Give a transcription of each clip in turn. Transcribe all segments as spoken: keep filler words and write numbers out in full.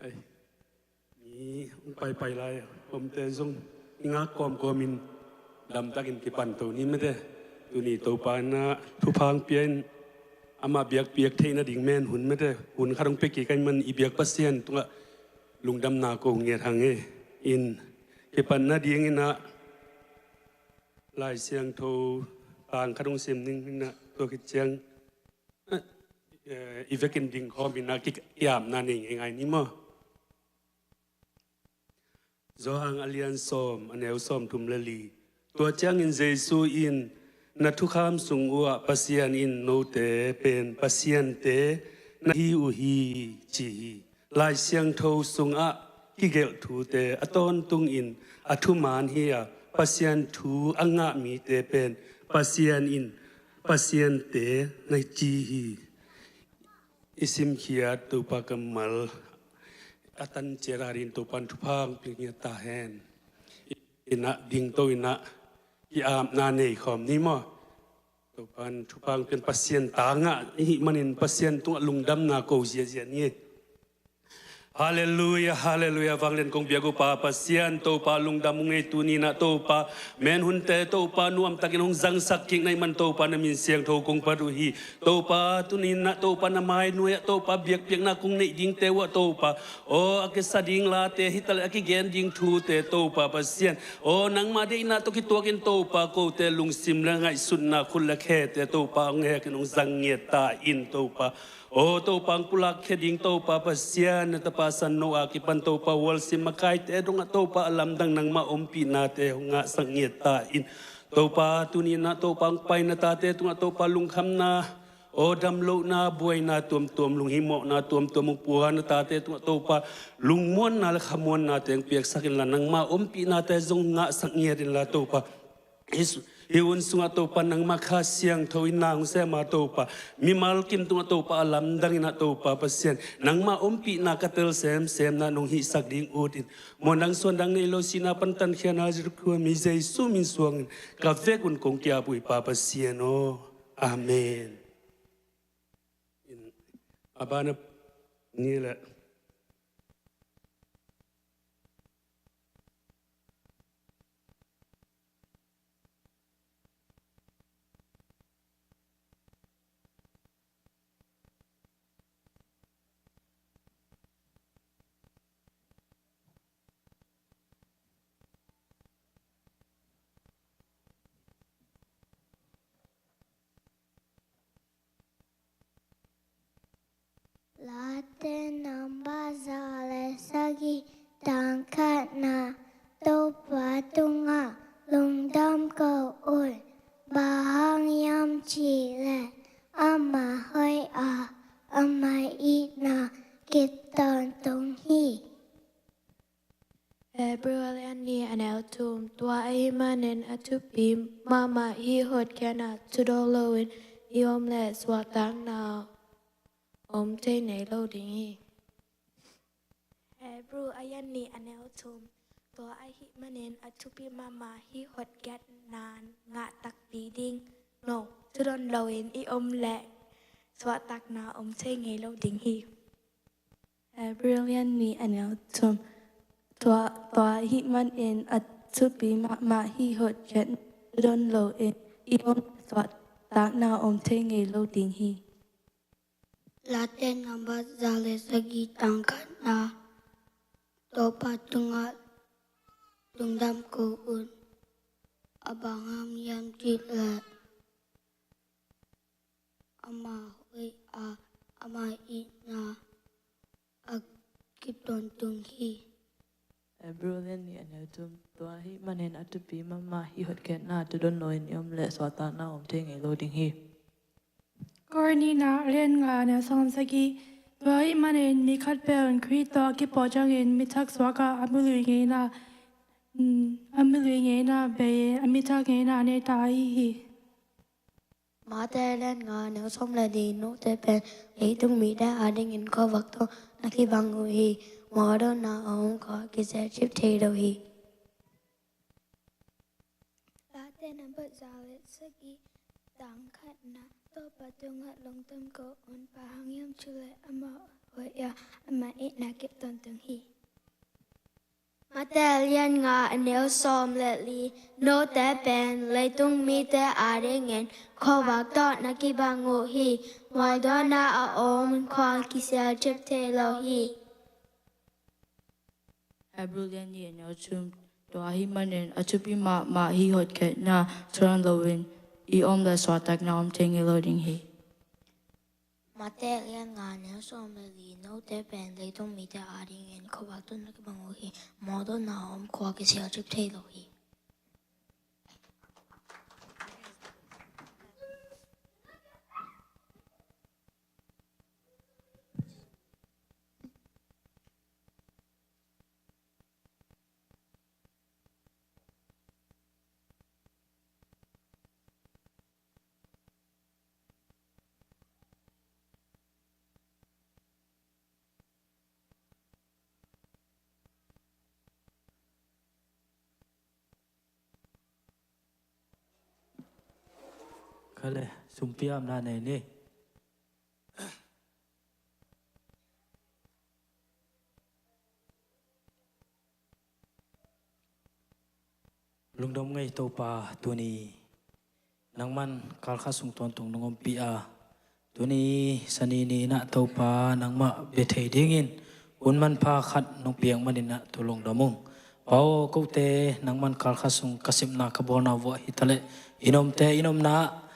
Ai, mi hong paipai lai omte zong i ngak kawmkawmin damtakin kipan to ni mate. Tuni Topa in ah thupha hong pia in, amah biakpiak theih nading meen hun mate, hun khat hong pia kik ahih man i biak Pasian tungah lungdamna ko ngiat hang e. In kipan nadingin ah Lai Siangtho tang khat hong sim ning in ah, tua khit ciang, eh, i vekin dingkhawmin ah ki, kiapna nei ngeingai ni maw. Johan a lian sawm, a neu sawmthum le li. Tua ciangin Jesu in, "Na thukham sung uhah Pasian in note pen pasiante na hi uh hi," ci hi. Lai Siangtho sungah kigelh thute a tawntungin a thuman hi a, Pasian thu a ngah mite pen Pasian in pasiante na ci hi. I simkhiat Topa kammal a tan ciat adingin Topa in thupha hong pia ngiat ta hen. In ah dingto in ah ki-apna nei khawm ni maw. Topa in thupha hong pia in, Pasian ta ngah i hih manin Pasian tungah lungdamna ko ziahziah ni. Halleluiah, halleluiah. Vanglian kong biak uh Pa Pasian, Topa lungdam ung ei, tuni in ah Topa, meen hunte Topa nuamtakin hong zangsak kik na hih man Topa, na min siangtho kong phat uh hi. Topa, tuni in ah Topa, na mai nuai-ah Topa biakpiakna kong neih dingte uhah Topa, aw, a kisa ding late hi taleh a kigen ding thute Topa Pasian, aw, nangma deihna tawh kituakin Topa, kote lungsim le ngaihsutna, khut le khete Topa hong hekin hong zang ngiat ta in Topa. Aw Topa, hong pulakkhia ding Topa Pasian, na tapa San Noah kipan Topa, worship makaite dongah Topa a lamdang nangma ompihnate hong ngahsak ngiat ta in. Topa, tuni in ah Topa, hong pai na tate tungah Topa lungkhamna, aw damlohna, buaina tuamtuam, lunghimawhna tuamtuam hong pua na tate tungah Topa, lungmuanna le khamuannate hong piaksak inla, nangma ompihnate zong ngahsak ngiat inla Topa. Hih su-, hih hun sungah Topa, nangma Kha Siangtho in na hong sem a Topa, mimal kim tungah Topa a lamdang in ah Topa Pasian, nangma ompihna ka tel semsem na nong hihsak ding ut in. Muandang suandang nei lo, sihna pan tankhiatna zirkhua mi Jesu min suangin ka vek un kong ki-ap uh hi Pa Pasian aw. Amen. In, a bana ni le. Late namba za le sagih, tang khatna. Topa tungah lungdam ko un, bang hang hiam cih leh amah hoih a, amah itna kip tawntung hi. Hebrew a lian nih, a neu thum. Tua ahih manin a thupi mahmah hih hotkhiatna, thudon loin i om leh suahtakna om thei ngei lo ding hi. Hebrew a lian nih, a neu thum. Tua ahih manin a thupi mahmah hih hotkhiatna ngah takpi ding, no, thudon loin i om leh suahtakna om thei ngei lo ding hi. Hebrew a lian nih, a neu thum. Tua, tua ahih manin a thupi mahmah hih hotkhiatna, thudon loin i om leh suahtakna om thei ngei lo ding hi. Late namba za le sagih, tang khatna. Topa tungah lungdam ko un, a bang hang hiam cih leh amah hoih a, amah itna a kip tawntung hi. Hebrew a lian nih, a neu thum. Tua ahih manin a thupi mahmah hih hotkhiatna, thudon loin i om leh suahtakna om thei ngei lo ding hi. Korin nihna, a lian nga, a neu sawm sagih. Tua ahih manin mi khatpeuh in Khrih tawh a kipawl ciangin mi thak suak a, a mi lui ngeina, mm, a mi lui ngeina bei, a mi thak ngeina a nei ta ahi hi. Mate a lian nga, a neu sawm le li. Note pen leitung mite adingin khuavak tawh na kibang uh hi. Mawhdawnna a hong kawh a kizelcip thei lo hi. Late namba za le sagih, tang khatna. Topa tungah lungdam ko un, bang hang hiam cih leh amah Hoih a, amah in na kip tawntung hi. Mate lian nga a neu sawm le li. Note pen leitung mite adingin khuavak tawh na kibang uh hi. Mualdawnna a om khua kisial cip thei lo hi. Hebrew lian nih a neu thum. Tua ahih manin a thupi mahmah hih hotkhiatna suan loin i om le suahtakna om thei ngei lo ding hi. Mate lian nga a neu sawm le li. Note pen leitung mite adingin khuavak tawh na kibang uh hi. Mualdawnna a om khua kisial cip thei lo hi. Kale, sumpiamna nei ni. Lungdam ngei Topa, tuni nangman kalkhat sung tawntung nong ompih a, tuni sani ni-in ah Topa nangmah bia thei dingin hun manpha khat nong piak manin ah tu lungdam ung. Pa aw, kote nangman kalkhat sung ka sepna ka bawlna vuah hitaleh i nomte i nomna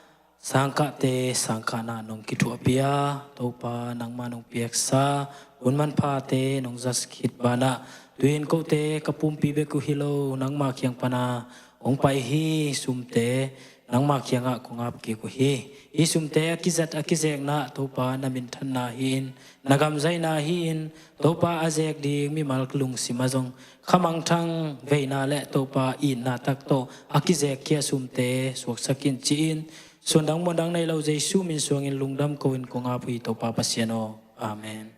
sangkahte sangkahna nong kithuahpih a, Topa nangmah nong piaksa hun manphate nong zat khit banah tu-in kote ka pumpi bek uh hi lo, nangmah kiang pana hong pai hi. Sumte nangmah kiangah kong ap kik uh hi. Hih sumte a kizat a kizekna Topa na minthanna hi-in, na gamzaina hi-in, Topa a zek ding mimal lungsim ah zong khamangthang veina le Topa itna tak tawh a kizek khia sumte suaksak in ci-in, suandang muandang nei lo Jesu min suangin lungdam ko-in kong ap uh hi Topa Pasian aw. Amen.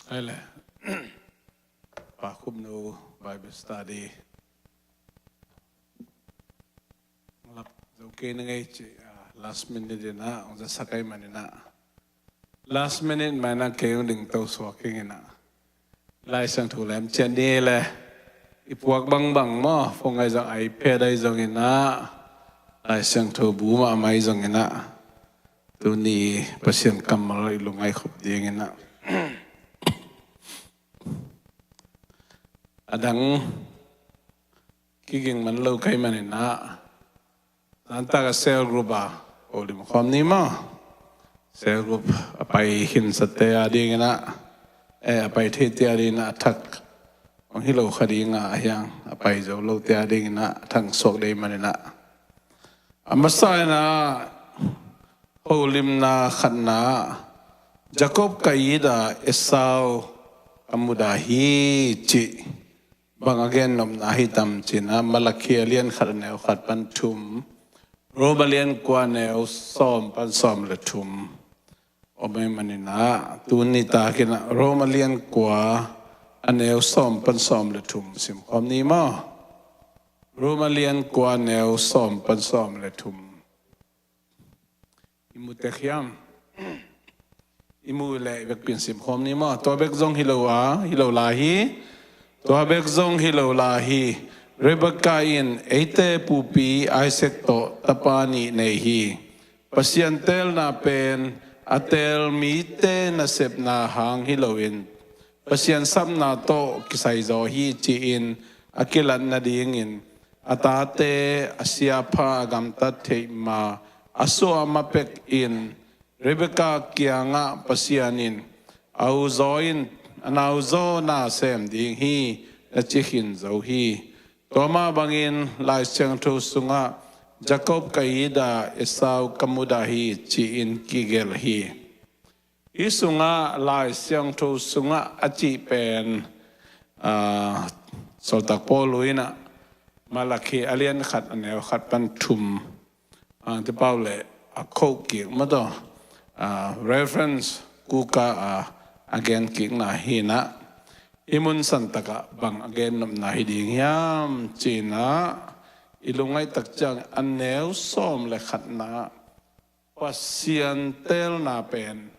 Hai le. Pa Khupnu Bible Study lap zo kei na ngei ci, ah, last minute in ah hong za sak ahih manin ah, last minute mah in ah kei hong ding to suak ing in ah, Lai Siangtho lem ciat ni le, i puak bangbang maw, phone ahi zong, iPad ahi zongin ah, Lai Siangtho bu mahmah ahi zongin ah, tuni Pasian kammal i lungngaih khop dingin ah, a dang kiging man lo ka hih manin ah, zan tak a cell group ah holim khawm ni maw. Cell group a pai khinsate a dingin ah, eh, a pai theite a dingin ah, a thak hong hi lo kha ding a, a hiang a pai zo lote a dingin ah, a thak suak ding manin ah, a masa in ah, holimna khatna, Jacob ka it a, Esau ka mudah hi, cih bang a gennopna hi tam ci-in ah, Malakhi a lian khat a neu khat pan thum, Rom a lian kua a neu sawm pan sawm le thum om ahih manin ah, tuni takin ah Rom a lian kua a neu sawm pan sawm le thum sim khawm ni maw. Rom a lian kua a neu sawm pan sawm le thum. I mu tek hiam? I mu leh i vekpi in sim khawm ni maw. Tua bek zong hi lo a, hi lo lai hi. Tua bek zong hi lo lai hi. Rebekah in eite pupi Isaac tawh tapa nih nei hi. Pasian teelna pen a teel mite nasepna hang hi loin, Pasian sapna tawh kisai zaw hi ci-in a kilat nadingin, a tate a siapha a gamtat theih ma a suah ma pekin, Rebekah kiangah Pasian in, "A u zaw in a nauzaw na sem ding hi," na ci khin zo hi. Tua mah bangin Lai Siangtho sungah, "Jacob ka it a, Esau ka mudah hi," ci-in kigelh hi. Hih sungah, Lai Siangtho sungah a cih pen, aa, Sawltak Paul in ah, Malakhi a lian khat a neu khat pan thum, aa, te pau le a quote kik mah tawh, aa, reference kuk a, aa, a gen kikna hi in ah, hih mun santak ah bang a gennopna hi ding hiam ci-in ah, i lungngaih tak ciang a neu sawm le khatna, Pasian teelna pen,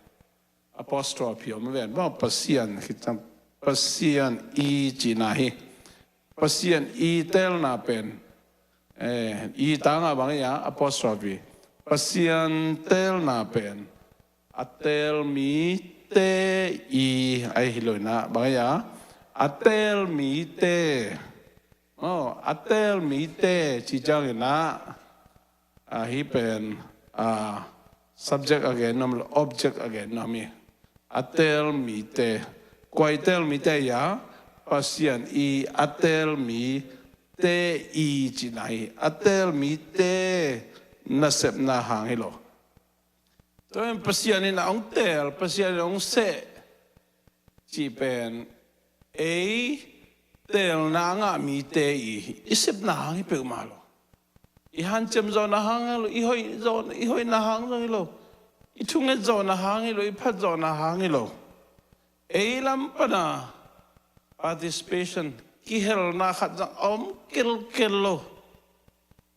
apostrophe om ven maw, Pasian khit ciang, Pasian i cihna hi. Pasian i teelna pen, eh, i tangah bang hi a, apostrophe. Pasian teelna pen a teel mite i, ahi lo in ah, bang hi a, a teel mite. Oh, a teel mite ci ciangin ah, a, hih pen, a, subject a gen nuam lo, object a gen nuam hi. A teel mite, kua i teel mite hi a, Pasian i a teel mite i cihna hi. A teel mite nasepna hang hi lo. Tua in Pasian in a hong teel, Pasian in a hong seh cih pen, ei teelna a ngah mite i, i sepna hang hi peuhmah lo. I hanciam zawhna hang hi lo, i hoih zawh, i hoihna hang zong hi lo, i thunget zawhna hang hi lo, i phat zawhna hang hi lo. Ei lam pana participation, kihelna khat zong a om kelkel lo.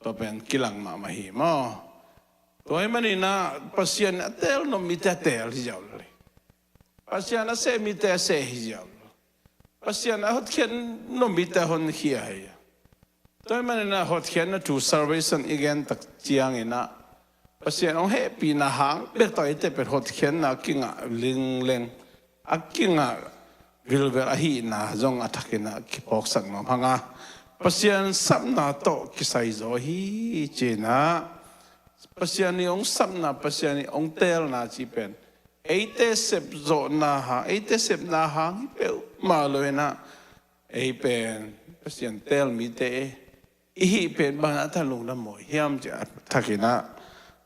Tua pen kilang mahmah hi maw. Tua ahih manin ah Pasian a teel nop mite a teel hi ziau lo. Pasian a seh mite a seh hi ziau lo. Pasian a hotkhiat nop mite a honkhia hi. Tua ahih manin ah hotkhiatna thu, salvation i gen tak ciangin ah, Pasian hong hehpihna hang bek tawh eite pen hotkhiatna a kingah lingleng, a kingah vilvel ahihna zong a thakin ah kiphawksak nuam hang a, Pasian sapna tawh kisai zaw hi ci-in ah, Pasian i hong sapna, Pasian i hong teelna cih pen eite sep zawhna hang, eite sepna hang hi peuhmah lo in ah, ei pen Pasian teel mite i hih pen bang a tha lungdam mawi hiam cih a thakin ah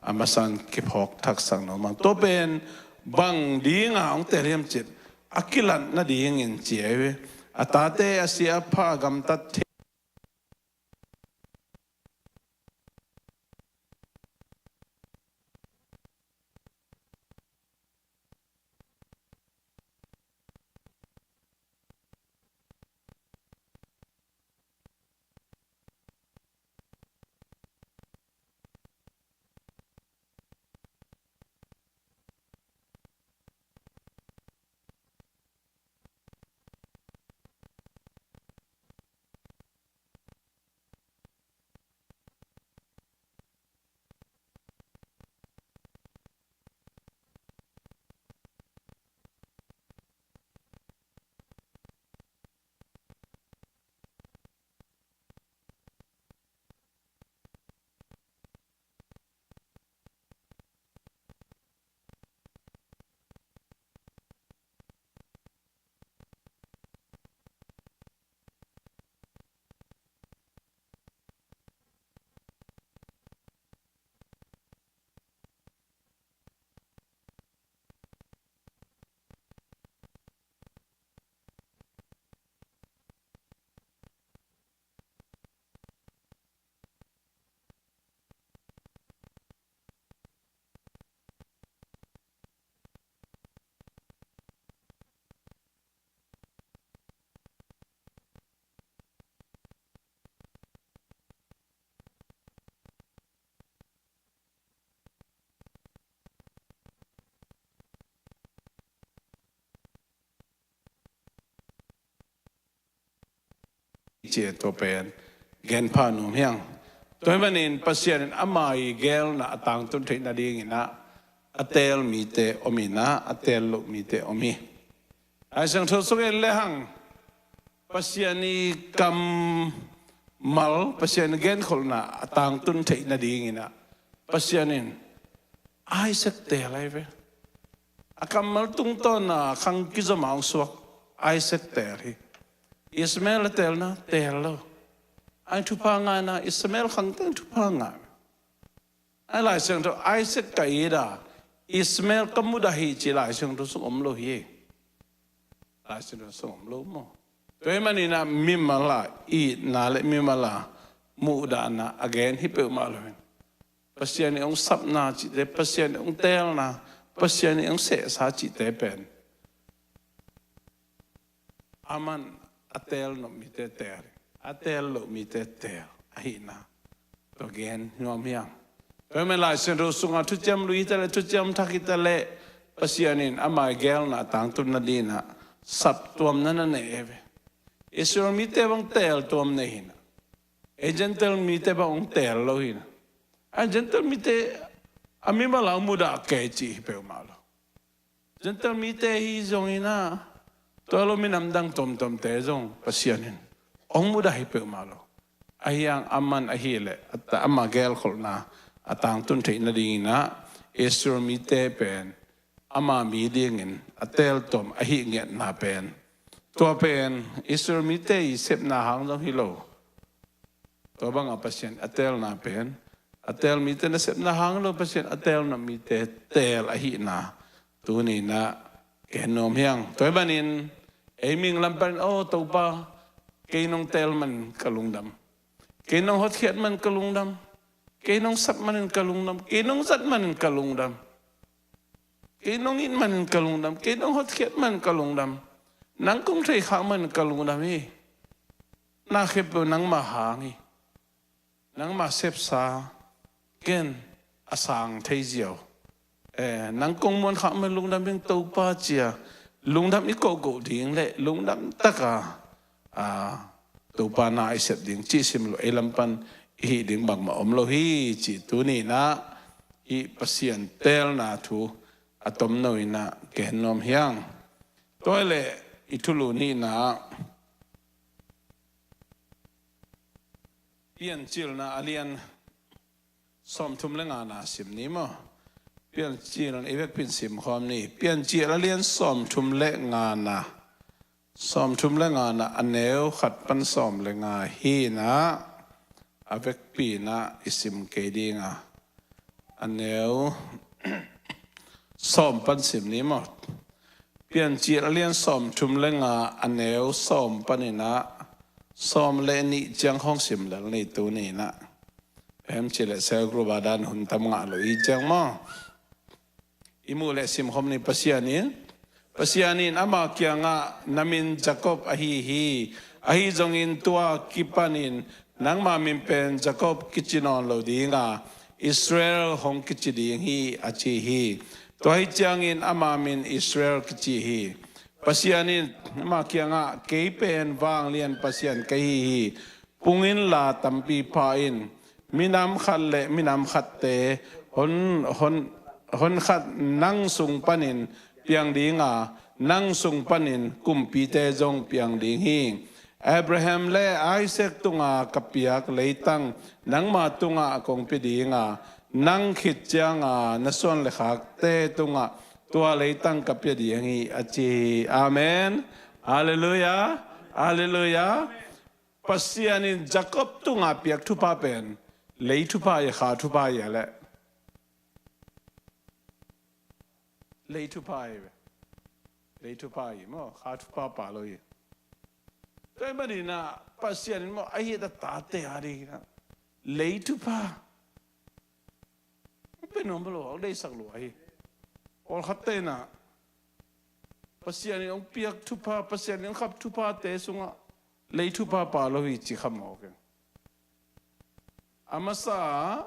a masa in kiphawk thaksak nuam hang. Tua pen bang dinga hong teel hiam cih a kilat nadingin ci hi ve. A tate a siapha a gamtat thei ci-a tua pen genpha nuam hiang. Tua hi manin Pasian in ama i geelna a tangtun theih nadingin ah a teel mite om in ah a teel loh mite om hi. Laisiangtho sungah en lehang Pasian i kammal, Pasian i genkholhna a tangtun theih nadingin ah Pasian in Isaac teel ahi ve. A kammal tungtawna khang kizom a hong suak Isaac teel hi. Ishmael a teelna teel lo. A thupha ngaina Ishmael khang teng thupha ngai. A Laisiangtho Isaac ka it a, Ishmael ka mudah hi ci Laisiangtho sung om lo hi. Laisiangtho sung om lo maw? Tua hi manin ah mimal a itna le mimal a muhdahna a gen hi peuhmah lo hi. Pasian i hong sapna cihte, Pasian i hong teelna, Pasian i hong sehsa cihte pen aman a teel nop mite teel, a teel loh mite teel ahihna tua gen nuam hiang. Tua hi manin Laisiangtho sungah Thuciam Lui hi ta leh, Thuciam Thak hi ta leh, Pasian in ama i geelna a tangtun nadingin ah saptuamna na nei hi ve. Israel mite bang teel tuam nei hi in ah, ei Gentile mite bang hong teel lo hi in ah, a Gentile mite a mimal a hong mudah kei cih hi peuhmah lo. Gentile mite hi zongin ah, tua lo minam dang tuamtuamte zong Pasian in hong mudah hi peuhmah lo. Ahi hang aman ahih leh a ta-, ama genkholhna a tangtun theih nadingin ah Israel mite pen ama mi dingin a teeltuam ahih ngiatna pen, tua pen Israel mite i sepna hang zong hi lo. Tua banga Pasian a teelna pen, a teel mite nasepna hang lo, Pasian a teel nop mite teel ahihna tuni in ah gen nuam hiang. Tua hi manin ei ming lam panin, "Aw Topa, kei nong teel manin ka lungdam. Kei nong hotkhiat manin ka lungdam. Kei nong sap manin ka lungdam. Kei nong zat manin ka lungdam. Kei nong it manin ka lungdam. Kei nong hotkhiat manin ka lungdam. Nang kong theikhak manin ka lungdam hi. Na khempeuh nangmah hang hi. Nangmah sepsa ken a sang thei ziau. Eh, nang kong muankhak manin lungdam ing Topa," ci-a lungdam i kohkoh ding le lungdam taka, ah, Topa na i sep ding cih sim lo, ei lam pan i hih ding bangmah om lo hi cih tuni in ah hih Pasian teelna thu a tomno in ah gen nuam hiang. Tua hi leh i thulu nihna ah Piancilna a lian sawmthum le ngana sim ni maw? Piancilna i vekpi in simkhawm ni. Piancil a lian sawmthum le ngana. Sawmthum le ngana a neu khat pan sawm le nga hi in ah a vekpi in ah i sim kei ding a. A neu sawm pan sim ni maw? Piancil a lian sawmthum le nga a neu sawm panin ah sawm le nih ciang hong sim lel ni tuni in ah. Em ci leh cell group ah dan hun tam ngah lo i ciang maw? I muh leh simkhawm ni. Pasian in, Pasian in ama kiangah, "Na min Jacob ahi hi. Ahi zongin tua kipanin nangma min pen Jacob kici nawn lo ding a, Israel hong kici ding hi," a ci hi. Tua hi ciangin ama min Israel kici hi. Pasian in ama kiangah, "Kei pen vanglian Pasian ka hi hi. Pung inla tampi pha in. Minam khat le minam khatte hon, hon, hon khat nang sung panin piang ding a, nang sung panin kumpite zong piang ding hi. Abraham le Isaac tunga ka piak leitang nangma tungah kong pia ding a, nang khit cianga na suan le khakte tungah tua leitang ka pia ding hi," a ci hi. Amen. Halleluiah. Halleluiah. Pasian in Jacob tunga piak thupha pen lei thupha hi, kha thupha hi a leh? Lei thupha hi ve. Lei thupha hi maw, kha thupha pha lo hi. Tua hi manin ah Pasian in maw, a hih a tate a dingin ah lei thupha hong pia nuam lo, hong deihsak lua hi. Pawlkhatte in ah Pasian in hong piak thupha, Pasian in hong khap thuphate sungah lei thupha pha lo hi ci kha mawk hi. A masa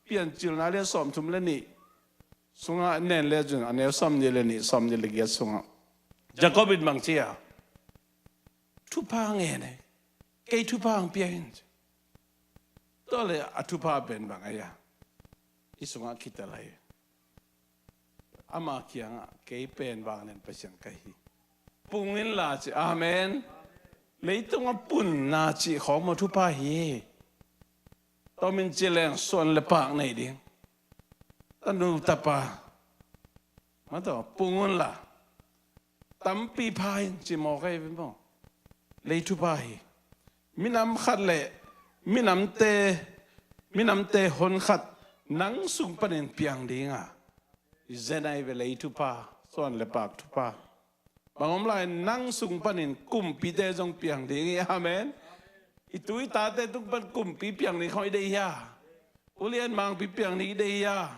Piancilna lian sawmthum le nih sungah nen le zun, a neu sawmnih le nih, sawmnih le giat sungah Jacob in bang ci a? Thupha ngen hi. Kei thupha hong pia in ci. Tua le a thupha pen bang a hia? I sungah kitel lai. Ama kiangah kei pen vanglian Pasian ka hi. Pung inla ci. Amen. Leitungah punna cih khawng maw thupha hi. Tomin ci leng suan le pak nei ding. Tanu tapa. Maw taw, pung unla. Tampi pha in ci maw kei ve maw. Lei thupha hi. Minam khat le minamte, minamte hon khat nang sung panin piang dinga. I zen ai ve lei thupha, suan le pak thupha. Bang om lai nang sung panin kumpite zong piang ding hi. Amen. I tu i tate tung pan kumpi piang ding khawng i deih hia? Ulian mangpi piang ding i deih hia?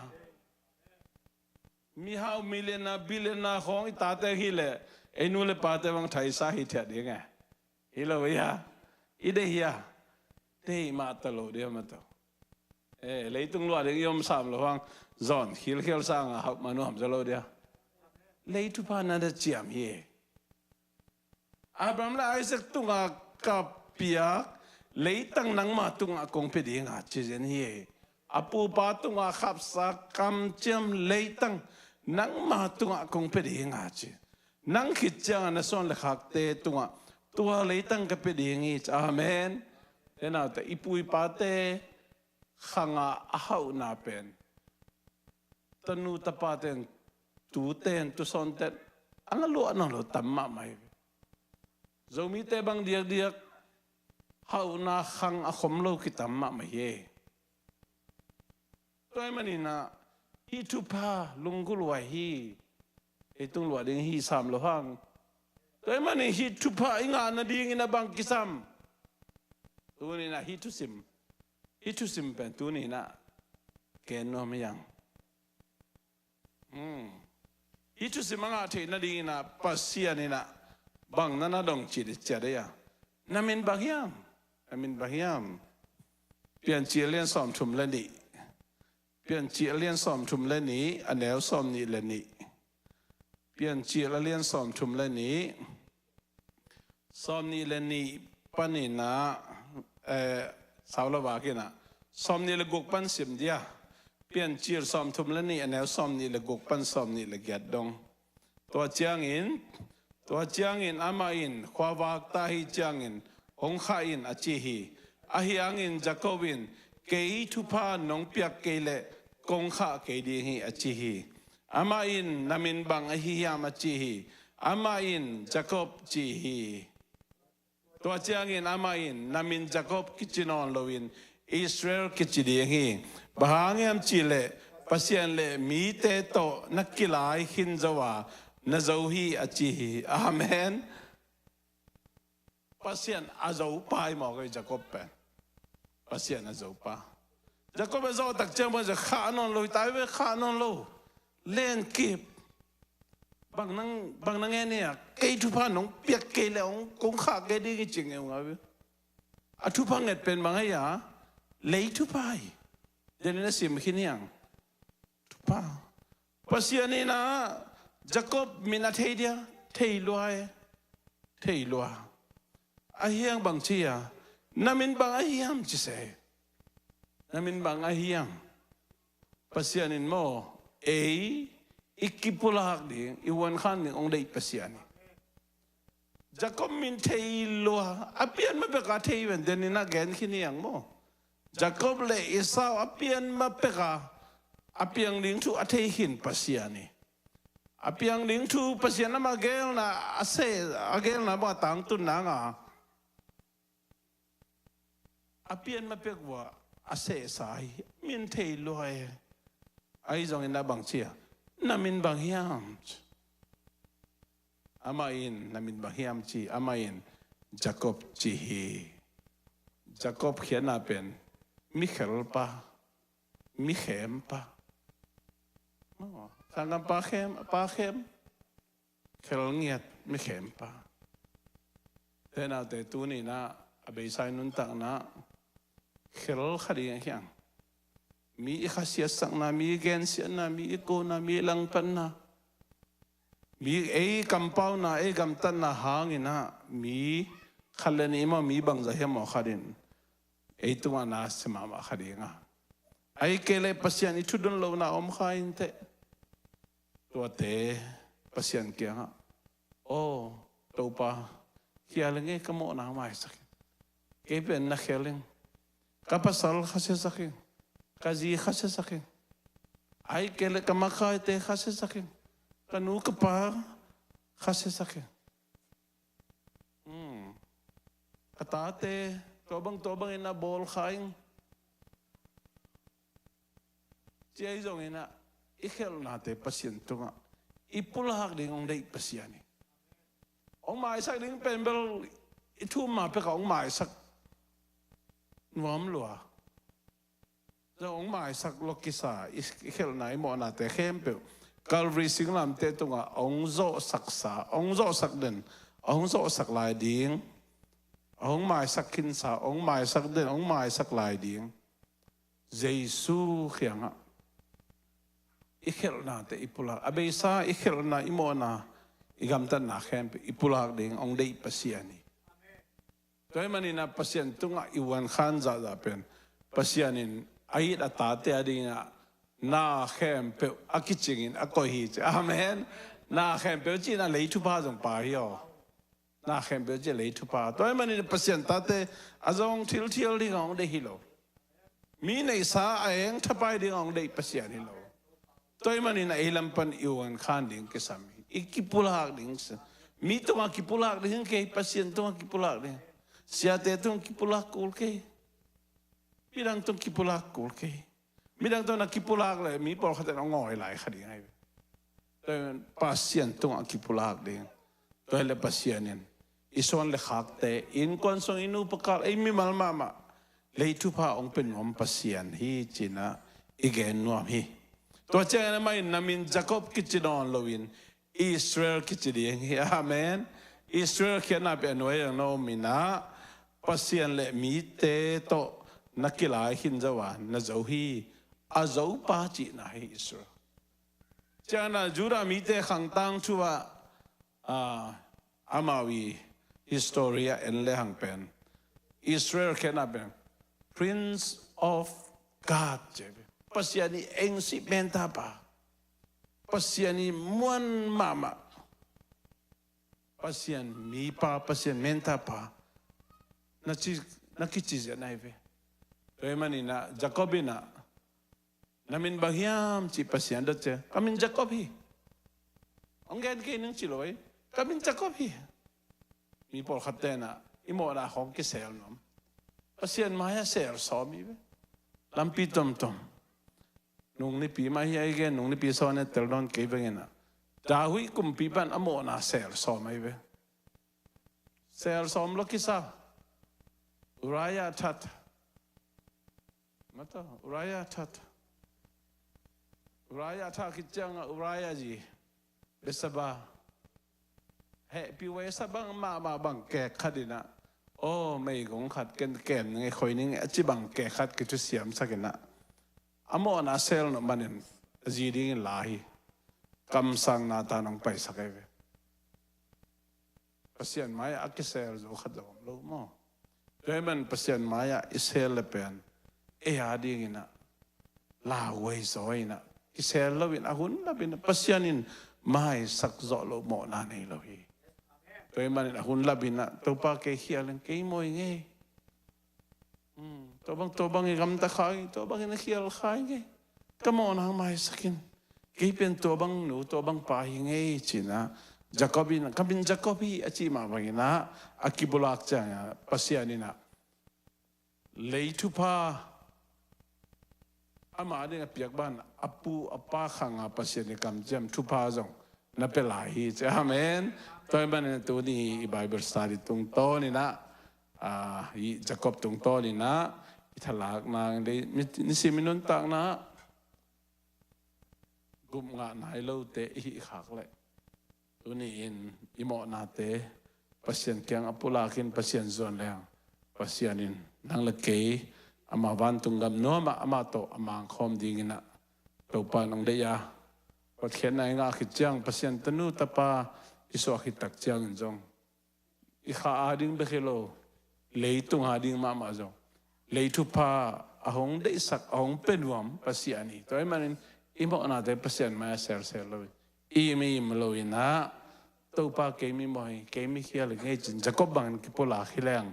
Mihau millionaire, billionaire khawng i tate hi leh ei nu le pate bang thaisa hi thiat ding e. Hi lo hia? I deih hia? Deih mah ta lo dia mah ta. Eh, leitung luah ding i om sam lo hang. Zon khilkhel sanga hauh manu ham za lo dia. Lei thupha na da ciam hi. Abraham le Isaac tunga ka piak leitang nangma tunga kong pia dinga ci zen hi. A pupa tunga khapsa kamciam leitang nangma tunga kong pia dinga ci. Nang khit cianga na suan le khakte tunga tua leitang ka pia ding hi. Amen. Tenaute i pu i pate khanga a hauhna pen tanu tapaten tuten tusawnten a na luah nawn lo tam mahmah hi. Zomite bang diakdiak hauhna khang a khom lo kitam mahmah hi. Tua hi maninah hih thupha lunggulh huai hi. Ei tung luah ding hi sam lo hang. Tua hi manin hih thupha i ngah nadingin a bang kisam? Tuninah hih thusim, hih thusim pen tuninah ken nuam hi ang. Hih thusim a ngah theih nadinginah Pasian inah bang na na dong cih ciat ei a. Na min bang hiam? Na min bang hiam? Piancil lian sawmthum le nih. Piancil lian sawmthum le nih, a neu sawmnih le nih. Piancil a lian sawmthum le nih. Sawmnih le nih paninah, eh, sau lo vakinah sawmnih le guk pan sim dia. Piancil sawmthum le nih a neu sawmnih le guk pan sawmnih le giat dong. Tua ciangin, tua ciangin amah in khuavak ta hi ciangin hong khah in a ci hi. Ahi hangin Jacob in kei thupha nong piak kei leh kong khah kei ding hi a ci hi. Amah in na min bang ahi hiam a ci hi. Amah in Jacob ci hi. Tua ciangin amah in na min Jacob kici nawn loin Israel kici ding hi. Bang hang hiam cihleh Pasian le mite tawh na kilai khin zo a na zo hi a ci hi. Amen. Pasian a zopa hi mawk ei Jacob pen. Pasian a zopa. Jacob a zawh tak ciang bang khah nawn lo hi ta ve, khah nawn lo. Len kip. Bang nang, bang nang e nia kei thupha nong piak kei le hong kong khah kei ding hi cing e hong a ve. A thupha nget pen bang hei a lei thupha hi. Denin a sim khin hiang. Thupha. Pasian inah Jacob min a thei dia, thei lua e. Thei lua. Ahi hang bang ci a, na min bang ahi hiam ci se. Na min bang ahi hiam? Pasian in maw ei i kipulak ding, i huankhan ding hong deih Pasian hi. Jacob min thei lua, a pian ma peka thei ven denin a gen khin hiang maw. Jacob le Esau a pian ma peka a piang ding thu a thei khin Pasian hi. A piang ding thu Pasian ama gelna a se, a gelna bang a tangtun nanga a pian ma pek vua a sehsa hi. Min thei lua e. Ahi zongin a bang ci a, na min bang hiam? Amah in na min bang hiam ci, amah in Jacob ci hi. Jacob khiatna pen mi khelpa, mi khempa. Sanggam pa khem, pa khem. Khel ngiat mi khempa. Tenaute tuninah a beisai nuntakna khel kha ding a hiang. Mi i khasiatsakna, mi i gensiatna, mi i kona, mi i langpanna, mi ei kampauna, ei gamtatna hanginah mi Khat le nih maw, mi bangzah hiam maw khat in ei tungah na sia mahmah kha ding a, ahih kei leh Pasian i thudon lohna om kha inteh. Tuate Pasian kiangah, "Aw Topa, khial ing ei, ka mawhna maisak ing. Kei pen na khial ing. Ka pasal khasia sak ing. Ka zi khasia sak ing. Ahih kei leh ka makhaite khasia sak ing. Ka nu ka pa khasia sak ing. Hmm. Ka tate tua bang tua bangin na bawl kha ing," ci ahi zongin ah, i khelhnate Pasian tungah i pulak ding hong deih Pasian hi. Hong maisak ding pen bel i thum ma pek a hong maisak nuam lua. Hong maisak lua kisa i, i khelhna, i mawhnate khempeuh Calvary singlamteh tungah hong zawhsaksa, hong zawhsak den, hong zawhsak lai ding, hong maisak khinsa, hong maisak den, hong maisak lai ding Jesu kiangah i khelhnate i pulak, a beisa i khelhna, i mawhna, i gamtatna khempeuh i pulak ding hong deih Pasian hi. Tua ahih manin ah Pasian tungah i uankhan zahzah pen Pasian in a it a tate a dingin ah na khempeuh a kicingin a koih hi ci. Amen. Na khempeuh ci-in ah lei thupha zong pia hi aw. Na khempeuh ci lei thupha. Tua ahih manin Pasian tate a zong thilthial ding hong deih hi lo. Mi neihsa a eng thapai ding hong deih Pasian hi lo. Tua ahih manin a ei lam pan i uankhan ding kisam hi. I kipulak ding kisam. Mi tungah kipulak ding kei, Pasian tungah kipulak ding. Siate tungah kipulak kul kei. Midang tungah kipulak kul kei. Midang tungah na kipulak leh mi pawlkhat in hong ngawi lai kha ding ahi ve. Tua Pasian tungah kipulak ding. Tua hi leh Pasian in i suan le khakte, innkuan sung, i nu pa kal, ei mimal mahmah lei thupha hong pia nuam Pasian hi ci-in ah i gen nuam hi. Tua ciangin amah in na min Jacob kici nawn loin Israel kici ding hi. Amen. Israel khiatna pen a nuai-ah na om in ah, Pasian le mite tawh na kilai khin zo a, na zo hi. A zopa cihna hi Israel. Ciangin ah Judah mite khang tangthu ah, ah, amau i history ah en lehang pen Israel khiatna pen Prince of God ci hi. Pasian i engsi mentapa. Pasian i muan mahmah. Pasian mipa, Pasian mentapa na ci, na kici ziahna hi ve. Tua ahih manin ah Jacob in ah, "Na min bang hiam?" ci Pasian dot ciang, "Ka min Jacob hi." Hong gen kei ning ci lo ei. "Ka min Jacob hi." Mi pawlkhatte in ah i mawhna khawng kisel nuam. Pasian mai-ah sel sawm hi ve. Lampi tomtom. Nung nipi mah hi a, i gen nung nipi sawn i tel nawn kei bangin ah, David kumpipa in a mawhna sel sawm ahi ve. Sel sawm lua kisa. Uriah that. Mata, Uriah that. Uriah that khit ciangin ah Uriah zi Bathsheba hehpih uh a, sa bang mahmah bang kek khat in ah, "Aw, meigong khat ken kem ning ei, khoi ning ei," a ci bang kek khat kithusiamsak in ah, a mawhna sel nop manin a zi dingin la hi. Kamsang Nathan hong paisak ahi ve. Pasian mai-ah a kisel zo khat zong om lo maw? Tua ahih manin Pasian mai-ah i sel le pen ei a dingin ah lauhuai zaw in ah, kisel loin a hun lapin ah, Pasian in maisak zawh loh mawhna nei lo hi. Tua ahih manin a hun lapin ah, "Topa, kei khial ing, kei mawi ing ei. Hmm, tua bang, tua bang i gamta kha ing ei, tua bangin a khial kha ing ei. Ka mawhna maisak in. Kei pen tua bang nu, tua bang pa hi ing ei," ci-in ah, Jacob in, "Ka min Jacob hi," a cih mah bangin ah, a kipulak ciangin ah, Pasian in ah lei thupha, ama ding a piak ban, a pu a pa khang a Pasian i kamciam thupha zong na pia lai hi ci. Amen. Tua ahih manin tuni i Bible study tungtawnin ah, ah, i Jacob tungtawnin ah i thalakna, nisim i nuntakna ah gup ngah nai lote i hih khak leh, tuni-in i mawhnate Pasian kiangah pulakin Pasian zuan leng, Pasian in nang le kei ama vantung gam nuamah amah tawh a mangkhawm dingin ah Topa in hong deih a, hotkhiatna i ngah khit ciang, Pasian tanu tapa i suah khit tak ciangin zong i kha ading bek hi lo, leitung ading mahmah zong, lei thupha a hong deihsak, a hong pia nuam Pasian hi. Tua ahih manin i mawhnate Pasian mai-ah selsel lo hi. I im i im lo in ah, Topa kei mi mawh hi, kei mi khial hi ngei cin Jacob bangin kipulak hi leng,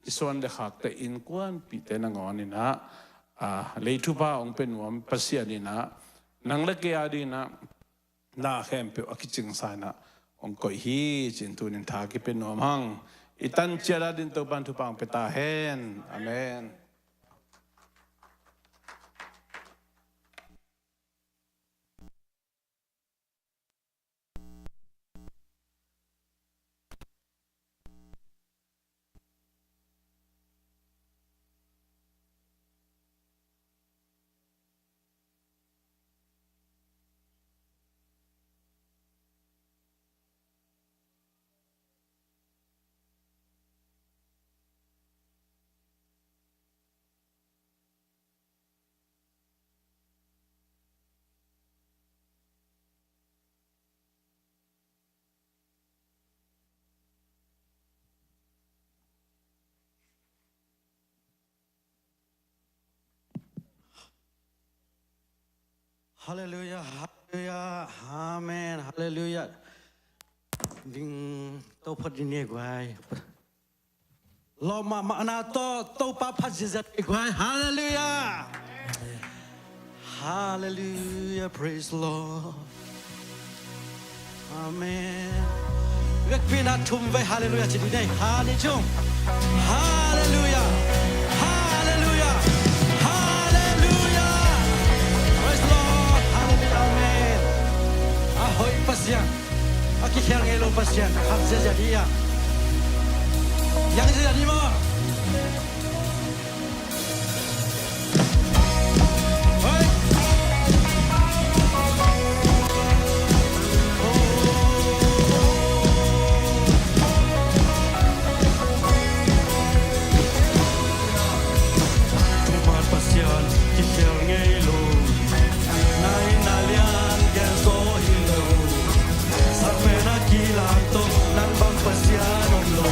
i suan le khakte, innkuanpihte nangawn in ah, a, lei thupha hong pia nuam Pasian in ah, nang le kei ading in ah, na khempeuh a kicingsa in ah hong koih hi cin tuni-in tha kipia nuam hang. I tan ciat adingin Topa'n thupha hong pia ta hen. Amen. Halleluia, halleluia, amen, halleluia. Ding to phot ding ni guai. Lawm mahmah na tawh Topa phat ziahziah ni guai. Halleluia. Halleluia, praise Lord. Amen. Vekpi-in ah thum vei halleluia ci ding hi. Halleluia. Halleluia. Halleluia. Halleluia. Praise Lord. Halleluia. Amen. A hoih Pasian. A kikhel ngei lo Pasian. Phat ziahziah ni a. Yang ziahziah ni maw. Pasian kikhel ngei lo, na in na lian gen zaw hi lo. Sak pen a kilang tawh nang bang Pasian om lo.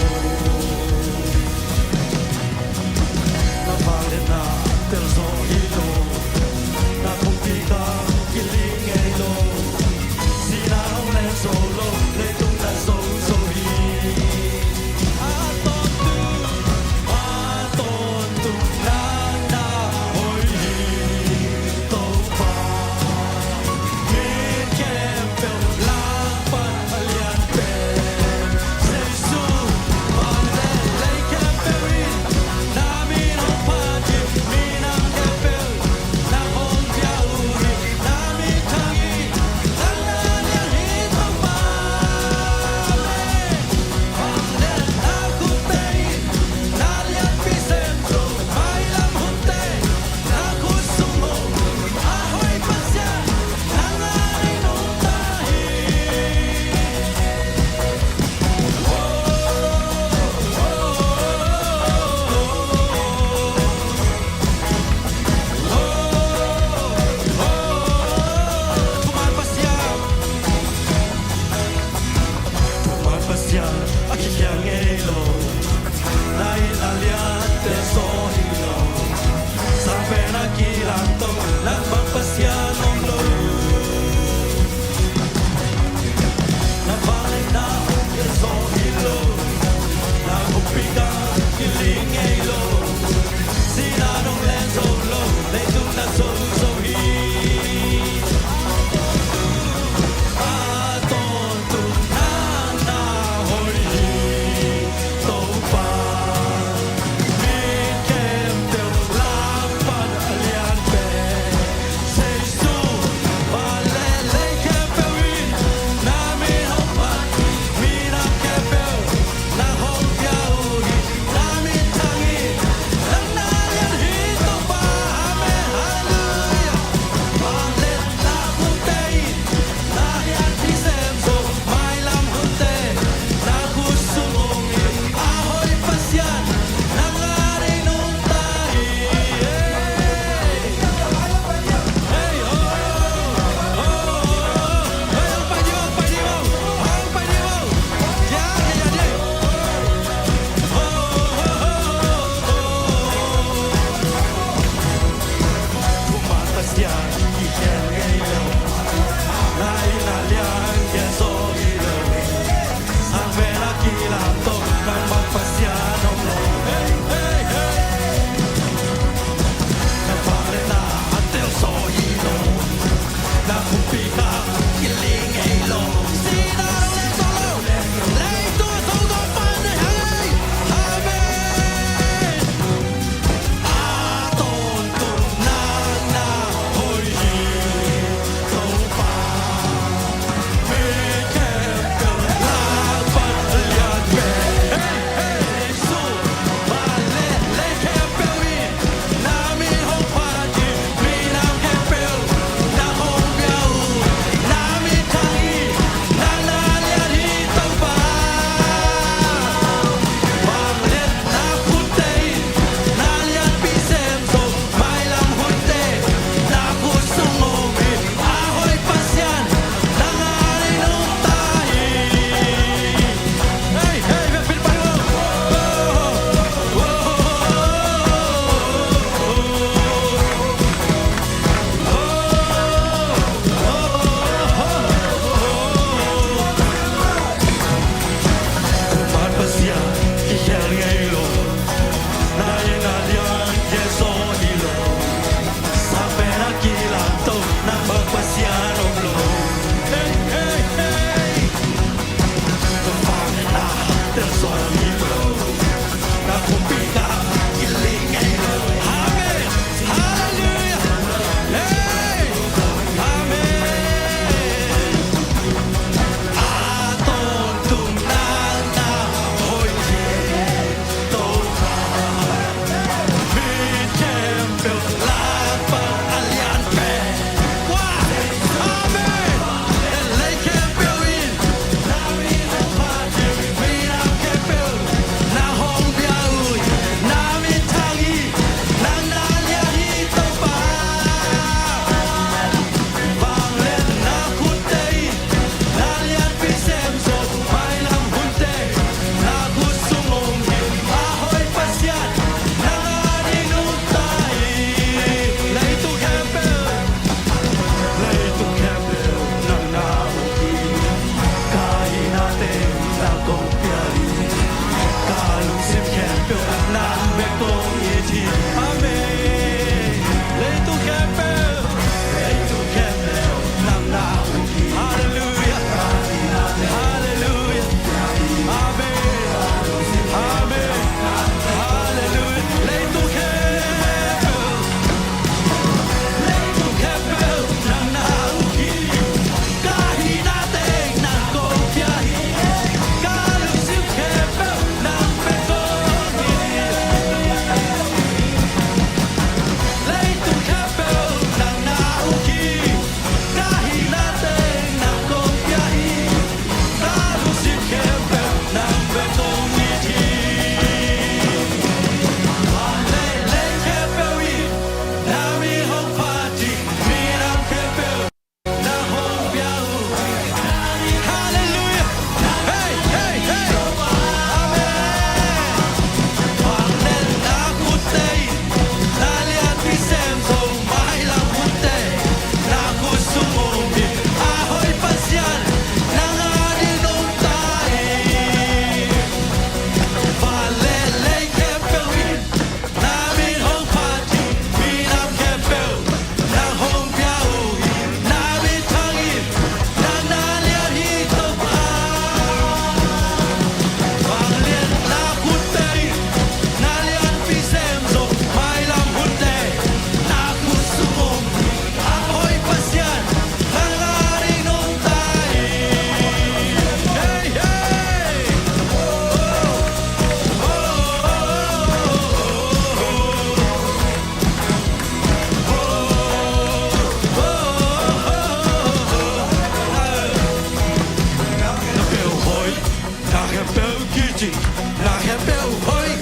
Na khempeuh hoih,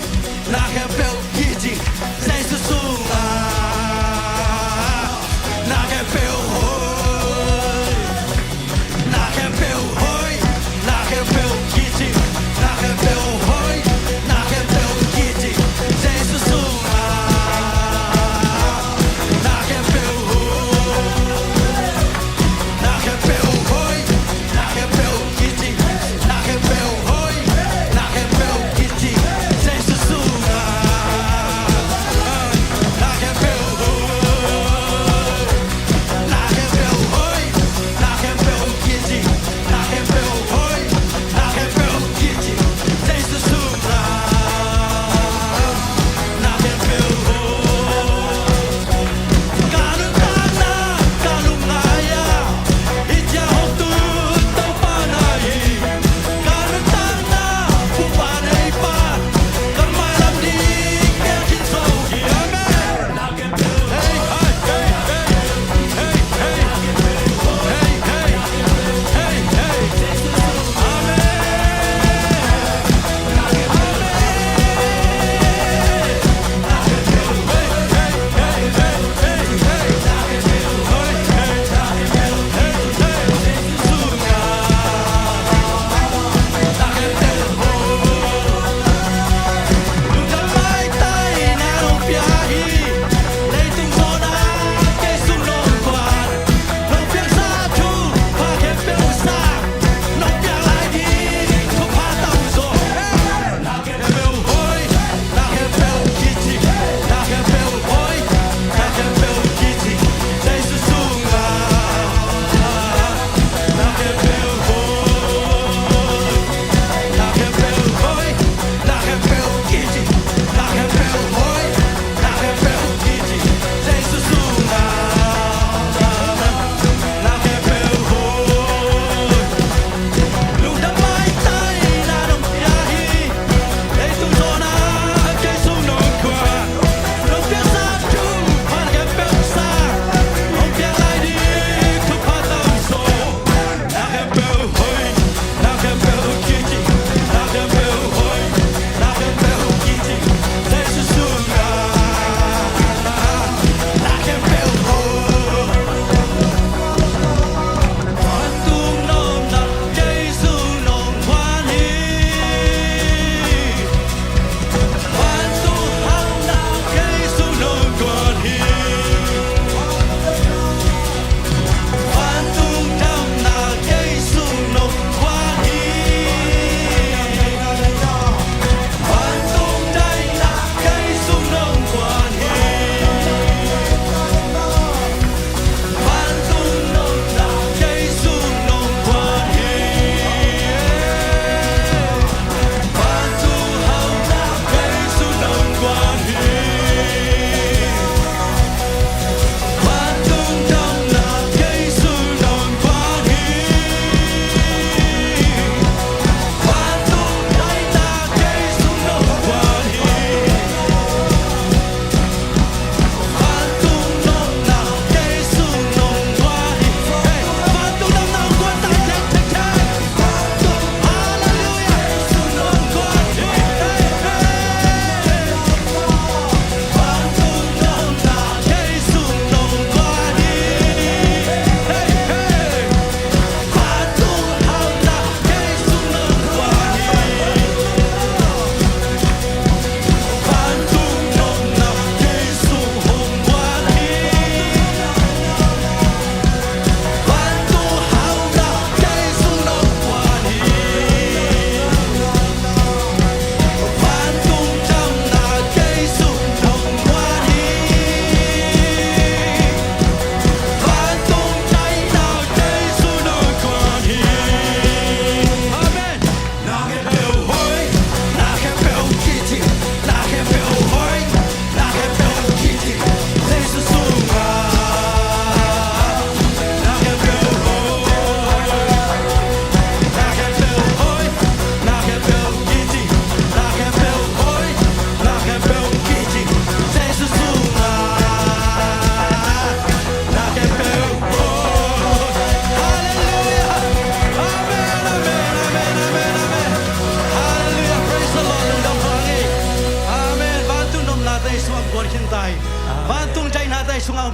na khempeuh kici, Jesu sungah. Na khempeuh hoih, na khempeuh hoih, na khempeuh kici, na khempeuh hoih, na khempeuh kici, Jesu sungah. Na khempeuh hoih, na khempeuh hoih, na khempeuh kici, na khempeuh hoih, na khempeuh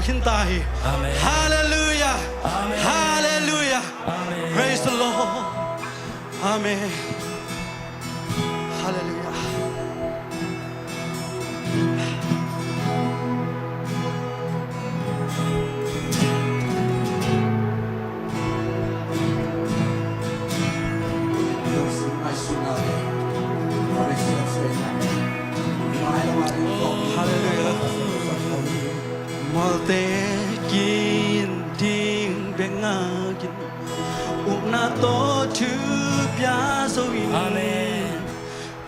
khin ta hi. Amen. Hallelujah. Amen. Hallelujah. Amen. Praise the Lord. Amen. Hallelujah. Hallelujah. Mualte kin ding bek ngak in, upna tawh thu pia zo in. Amen.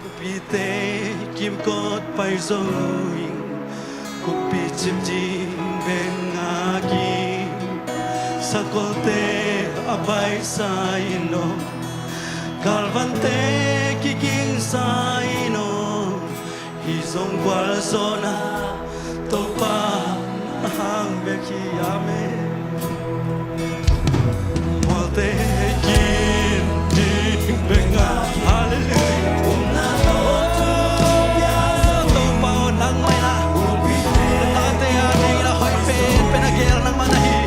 Kumpite kimkot pai zo in, kumpi cip ding bek ngak in, sakolte a paisa in aw, galvante kigingsa in aw, hih zong gualzawhna Topa na hang bek hi. Amen. Mualte kin ding bek ngak. Hallelujah. Topa aw, nangmah in a, na tate a dingin a hoih penpen a geel nangmah na hi.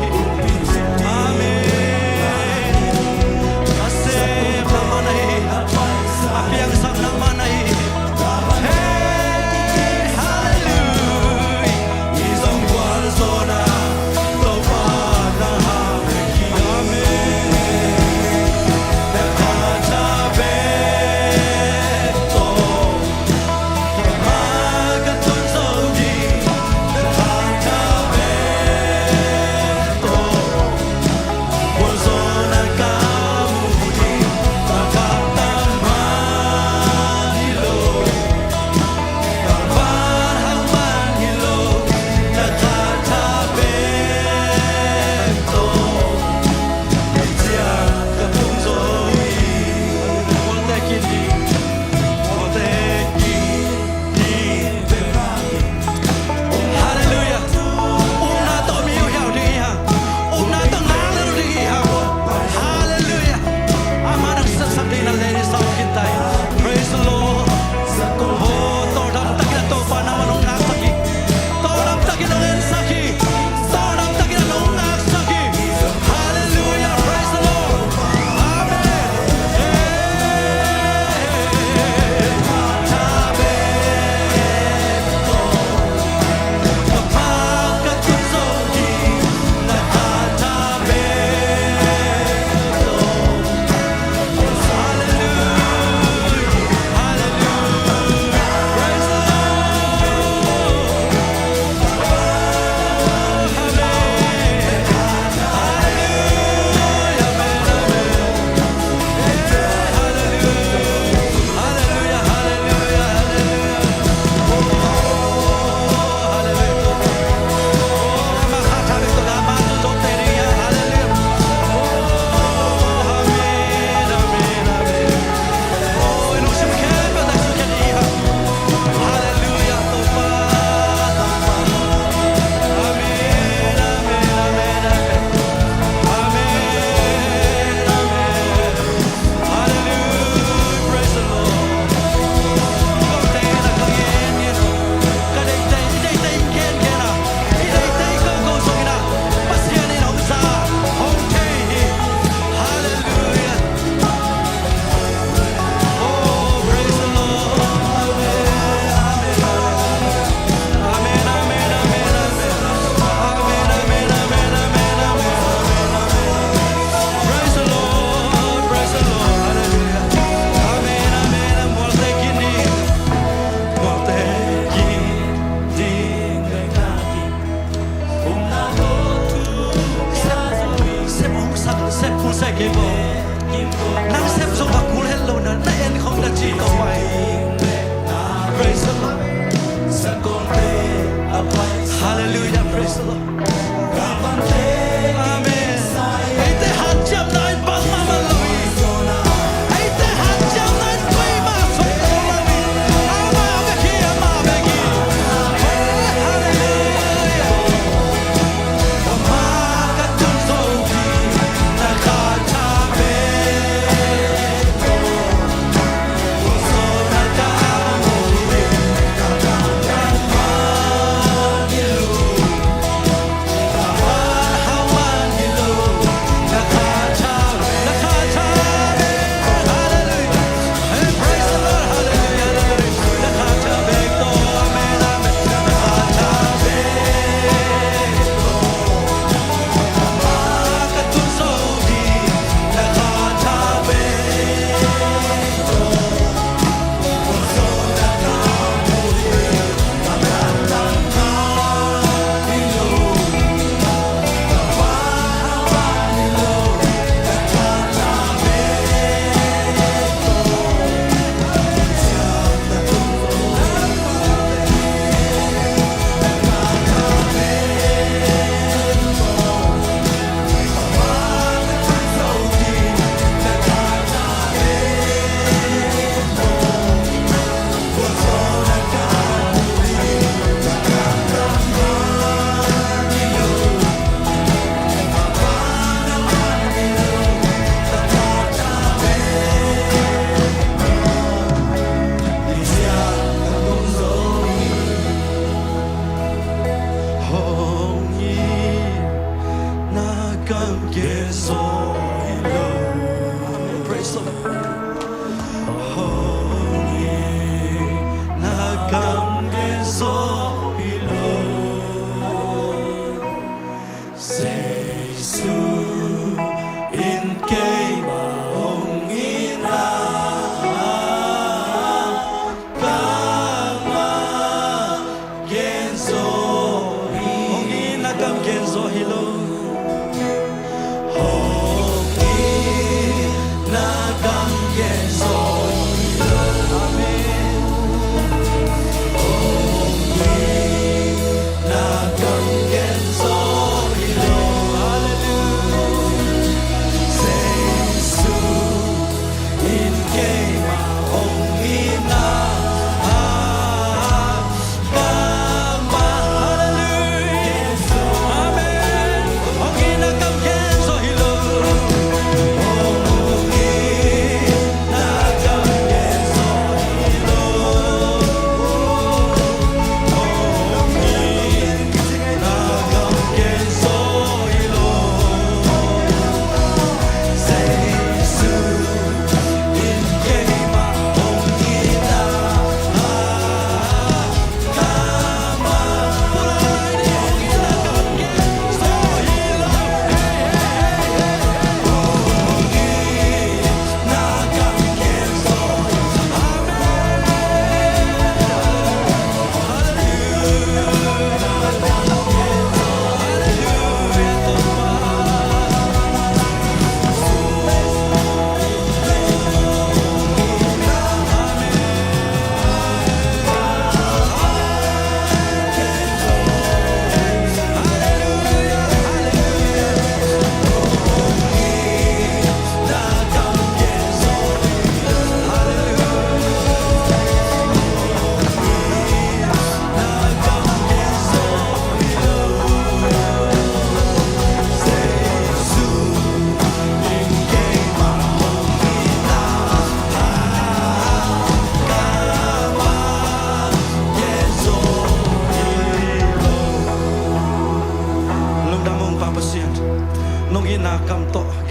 Amen. A sep nangmah na hi. A piangsak nangmah na hi. Hey, hallelujah. Hallelujah. Upna tawh mi uh hiau ding hi hang. Upna tawh nang le uh ding hi hang. Hallelujah. Amah nang sepsak ding na le ni sa uh khin ta hi. Praise the Lord. Oh, tawldam takin a Topa nangmah nong ngaksak hi. Tawldam takin nong ensak hi. Tawldam takin nong ngaksak hi. Hallelujah. Praise the Lord. Amen. Hallelujah, praise the Lord. Ka deihte, i deihte in gen gen a, i deihte i ko ko zongin a, Pasian in hong za, hong thei hi. Hallelujah. Oh, praise the Lord. Amen. Amen, amen, amen, amen. Amen, amen, amen, amen, amen, amen, amen. Praise the Lord, praise the Lord. Hallelujah. Amen, amen. Mualte kin ding, mualte kin ding. Sep hong sak, sep hong sak kei bo. Nang sep zong a kul het lo na, na en khawm na ci ko pai. Praise the Lord. Hallelujah, praise the Lord. Amen. Eite hanciamna in bangmah man lo hi. Eite hanciamna in koimah sung lo hi. Amah bek hi, amah bek hi. Hallelujah.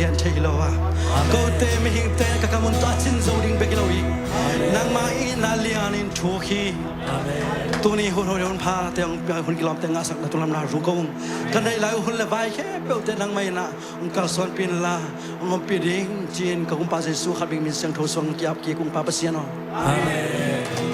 Pian thei lo a, kote mihingte ka kam un tawh a cin zo ding bek hi lo hi. Nangmah itna lianin thuk hi. Tuni hun hoih hun phate hong pia, hun kilawmte ngahsakna tunglamna ru ko ung. Ka neih lai uh hun le vai khempeuhte nangmah in ah hong kalsuanpih inla, hong ompih ding ci-in ka Kumpa Jesuh khat bek min siangtho suang ki-ap kik ung, Pa Pasian aw. Amen.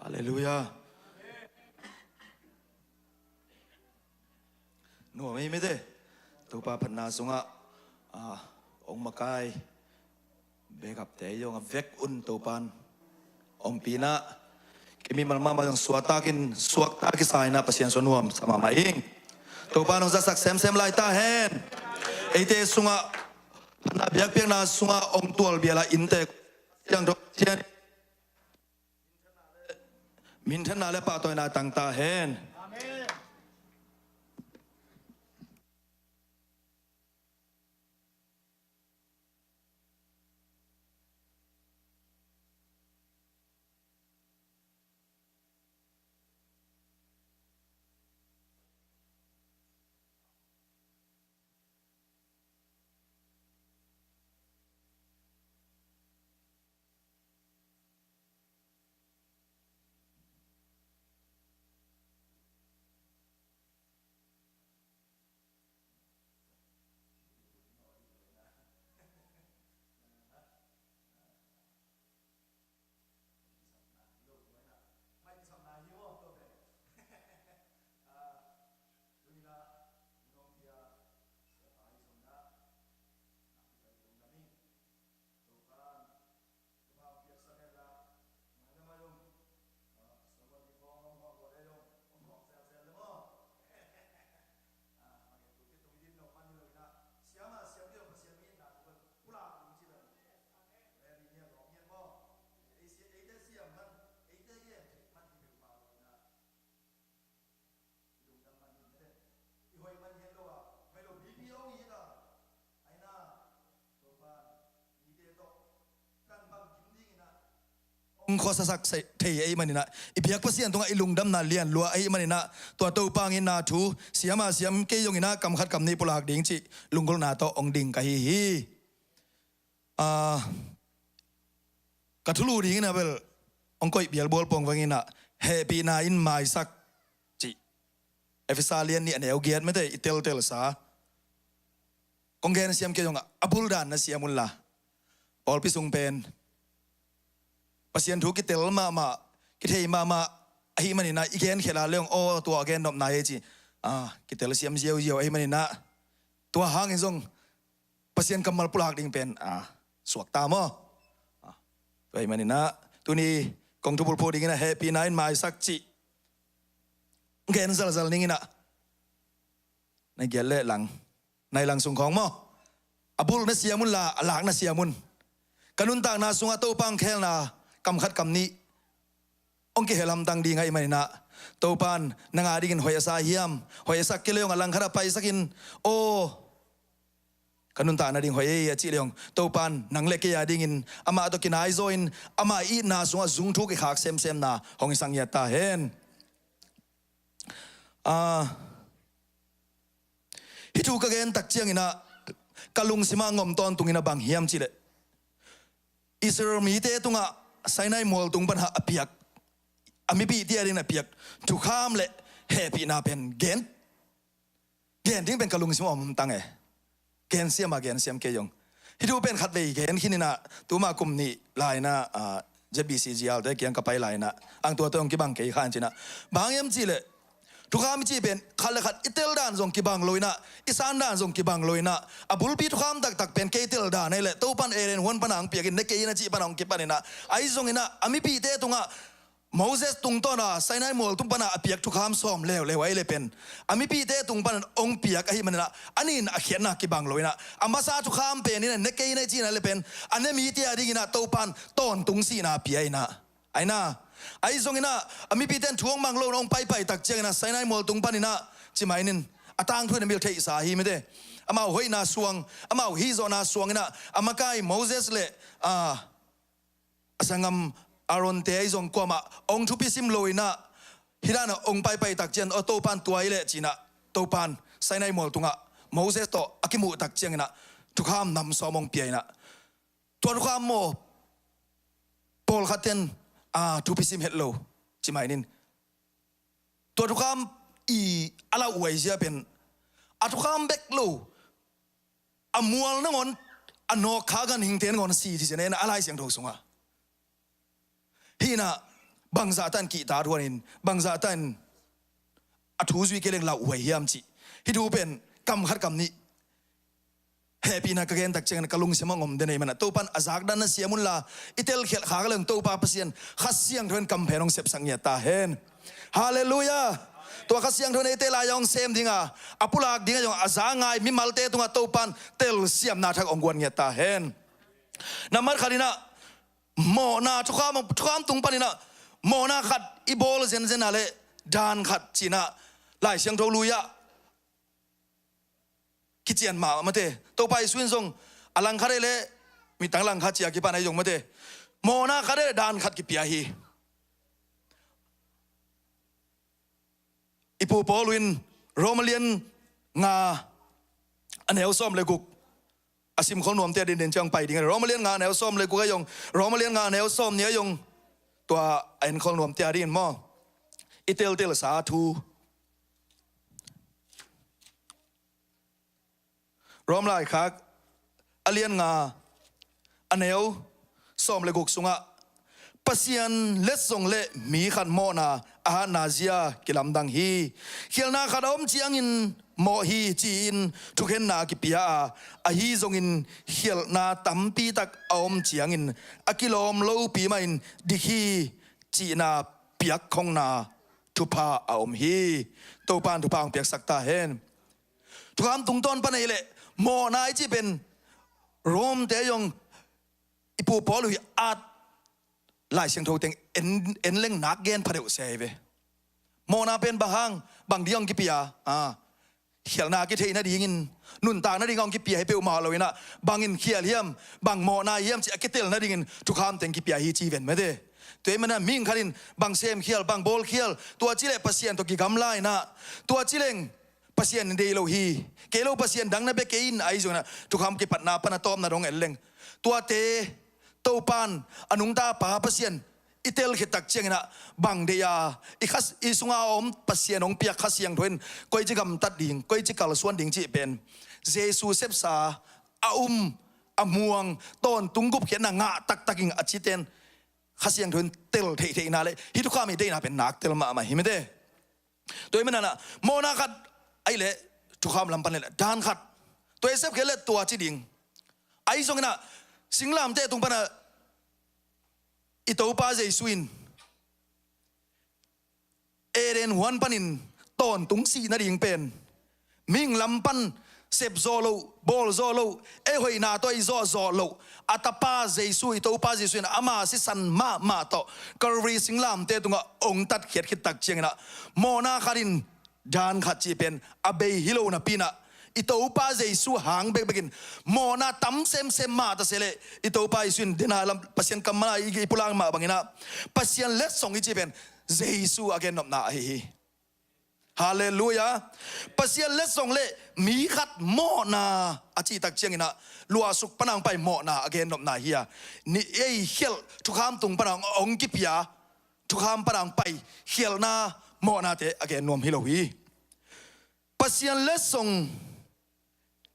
Halleluiah. Nuam ei mite, Topa phatna sungah, ah, hong makai, bekapte zong a vek un Topan ompih in ah, kimimal mahmah zong suaktakin, suakta kisa in ah Pasian sung nuam sa mahmah ing. Topan hong zatsak semsem lai ta hen. Eite sungah phatna biakpiakna sungah hong tualbial a innte, siangtho Pasian minthanna le pahtawina tang ta hen. Amen. Hong khuasasak thei ahih manin ah, i biak Pasian tungah i lungdamna lianlua ahih manin ah, tua Topa hong itna thu siam a siam kei zongin ah kam khat kam nih pulak ding cih lunggulhna tawh hong ding ka hi hi. Ah, ka thulu dingin ah bel hong koih bialbual pong vangin ah, hehpihna in maisak cih Efesa lian nih a neu giat mite i teltelsa. Kong gen siam kei zongah a buldan na siam unla, pawlpi sung pen Pasian thu kitel mahmah, kithei mahmah ahih manin ah, i gen khel a le zong, aw, tua a gen nopna hi ci, ah, kitel siam ziauziau ahih manin ah, tua hangin zong Pasian kammal pulak ding pen, ah, suakta maw? Ah, tua ahih manin ah, tuni kong thubulphuh dingin ah hehpihna in maisak cih gen zalzal ning in ah, na giat le lang, nai lang sung khawng maw? A bul na siam unla, a lak na siam un. Ka nuntakna sungah Topa hong khelna kam khat kam nih hong kihel hamtang ding ahih manin ah, Topan nang a dingin hoih a sa hiam? Hoih a sak kei le zong a langkhat ah paisakin, aw, ka nuntakna ding hoih ei a cih le zong, Topan nang le kei a dingin amah tawh kinaizaw in, amah itna sungah zungthuk i khak semsemna hong i sang ngiat ta hen. Ah, hih thu ka gen tak ciangin ah ka lungsim ah ngom tawntungin ah bang hiam cih leh, Israel mite tungah Sinai mual tung pan a piak, a mipihte a dingin a piak thukham le hehpihna pen gen, gen ding pen ka lungsim ah om tang e. Gen siam a gen siam kei zong, hih thu pen khatvei gen khin in ah, tuma kum nih lai in ah, ah, Z B C G R te kiang ka pai lai inah, ang tua tawh hong kibang kei kha in ci inah. Bang hang hiam cih leh, thukham i cih pen khat le khat i tel dan zong kibang lo inah, i san dan zong kibang lo inah, a bulpi thukham taktak pen kei tel dan ahih leh Topa'n Eden huan pana hong piak in, ne kei in a cih pana hong kipan inah. Ahi zong inah a mipite tungah Moses tungtawna Sinai mual tung pana a piak thukham sawm leuleu ahih leh pen a mipite tung panin hong piak ahih manin ah, a nih in a khiatna kibang lo inah, a masa thukham pen inah ne kei in a cihna leh pen a ne mite a ding inah Topa'n tawntung sihna pia inah. Ahi inah, ahi zong inah a mipite in thu hong mang lo inah hong paipai tak ciang inah Sinai mual tung pan inah, ci mai nin, a tangthu in a mil theihsa hi mate. Amau hoihna suang, amau hihzawhna suang inah a makai Moses le, ah, a sanggam Aaron te ahi zong kuamah hong thupi sim lo inah, hih dan ah hong paipai tak ciang, aw Topa'n tua hi leh ci inah, Topa'n Sinai mual tungah Moses tawh a kimuh tak ciang inah thukham nam sawm hong pia inah. Tua thukham maw, pawlkhat ten, ah, thupi sim het lo, ci mai nin. Tua thukham i a lauhuai zia pen, a thukham bek lo, a mual nangawn, a nawk kha ganhingte nangawn si ci zen e inah a Lai Siangtho sungah. Hih inah bangzah tan kihta thuan in, bangzah tan a thu zui kei leng lauhuai hiam cih. Hih thu pen kam khat kam nih hehpihna ka gen tak ciangin ka lungsim ah hong om den ahih manin ah, Topa'n a zak dan na siam un la, i telkhialh khak leng Topa Pasian Kha Siangtho in kamphen hong sepsak ngiat ta hen. Halleluiah. Tua Kha Siangtho in eite lai-ah hong sem ding a, a pulak ding a zong a za ngai mimalte tungah Topa'n telsiamna thak hong guan ngiat ta hen. Nambat khat inah, mawhna thukham, thukham tung pan inah mawhna khat i bawl zenzen a leh dan khat ci inah Lai Siangtho lui-ah kician mahmah mate. Topa Jesu in zong a langkhat ei leh, midang langkhat ci a kipan ahi zong mate, mawhna khat ei leh dan khat kipia hi. I pu Paul in Roma lian nga a neu sawm le guk a simkhol nuamte a dingin ciang pai ding. Roma lian nga a neu sawm le guk a zong, Roma lian nga a neu sawm nih a zong, tua a enkhol nuamte a dingin maw, i teltelsa thu. Rom laikhak a lian nga a neu sawm le guk sungah, Pasian letsong le mi khat mawhna a hatna zia kilamdang hi. Khialhna khat a om ciangin mawh hi ci-in thukhenna kipia a, ahi zongin khialhna tampi tak a om ciangin a kilawm lopi mahin dik hi cihna piakkhongna thupha a om hi. Topa'n thupha hong piaksak ta hen. Thukham tungtawn pan ei leh mawhna i cih pen Rom te zong i pu Paul uh i at Lai Siangtho teng en, en leng nak gen pha deuh se hi ve. Mawhna pen bang hang, bang ding hong kipia, a, khialhna kitheih nadingin, nuntak nading hong kipia hi peuhmah lo inah, bangin khial hiam, bang mawhna hiam cih a kitel nadingin thukham teng kipia hi ci ven mate. Tua ahih manin ah mihing khat in bang semkhial, bang bawlkhial, tua ci leh Pasian tawh kigamla inah, tua ci leng Pasian in deih lo hi, kei lo Pasian dang na bia kei in ahi zongin ah, thukham kipatna pan a tawpna dong en leng, tuate Topa'n a nungta Pa Pasian i telkhia tak ciangin ah, bang deih a, i kha, i sunga a om Pasian hong piak Kha Siangtho in koici gamtat ding, koici kalsuan ding cih pen Jesu sepsa a um, a muang, tawntung gupkhiatna ngah taktak ing a cite in Kha Siangtho in tel theihtheihna le hih thukham i deihna pen nak tel mahmah hi mate. Tua ahih manin ah mawhna khat ahih leh thukham lam pan leh dan khat, tua i sepkhial leh tua ci ding. Ahi zongin ah singlamteh tung pan ah i Topa Jesu in Eden huan panin tawntung sih nading pen mihing lam pan sep zawh loh, bawl zawh loh, ei hoihna tawh i zawh zawh loh, a tapa Jesu, i Topa Jesu in ama sisan mahmah tawh Calvary singlamteh tungah hong tatkhiat khit tak ciangin ah, mawhna khat in dan khat cih pen a bei hi lo napi in ah, i Topa Jesu hang bekbek in mawhna tam semsem mah ta se leh, i Topa Jesu in dena lam Pasian kammal ah i, i pulak mah bangin ah, Pasian letsong i cih pen Jesu a gennopna ahi hi. Halleluiah. Pasian letsong le mi khat mawhna a cih tak ciangin ah, luahsuk pan a hong pai mawhna a gennopna hi a, ni ei khialh thukham tung pan a hong, hong kipia thukham pan a hong pai khialhna mawhnate a gen nuam hi lo hi. Pasian letsong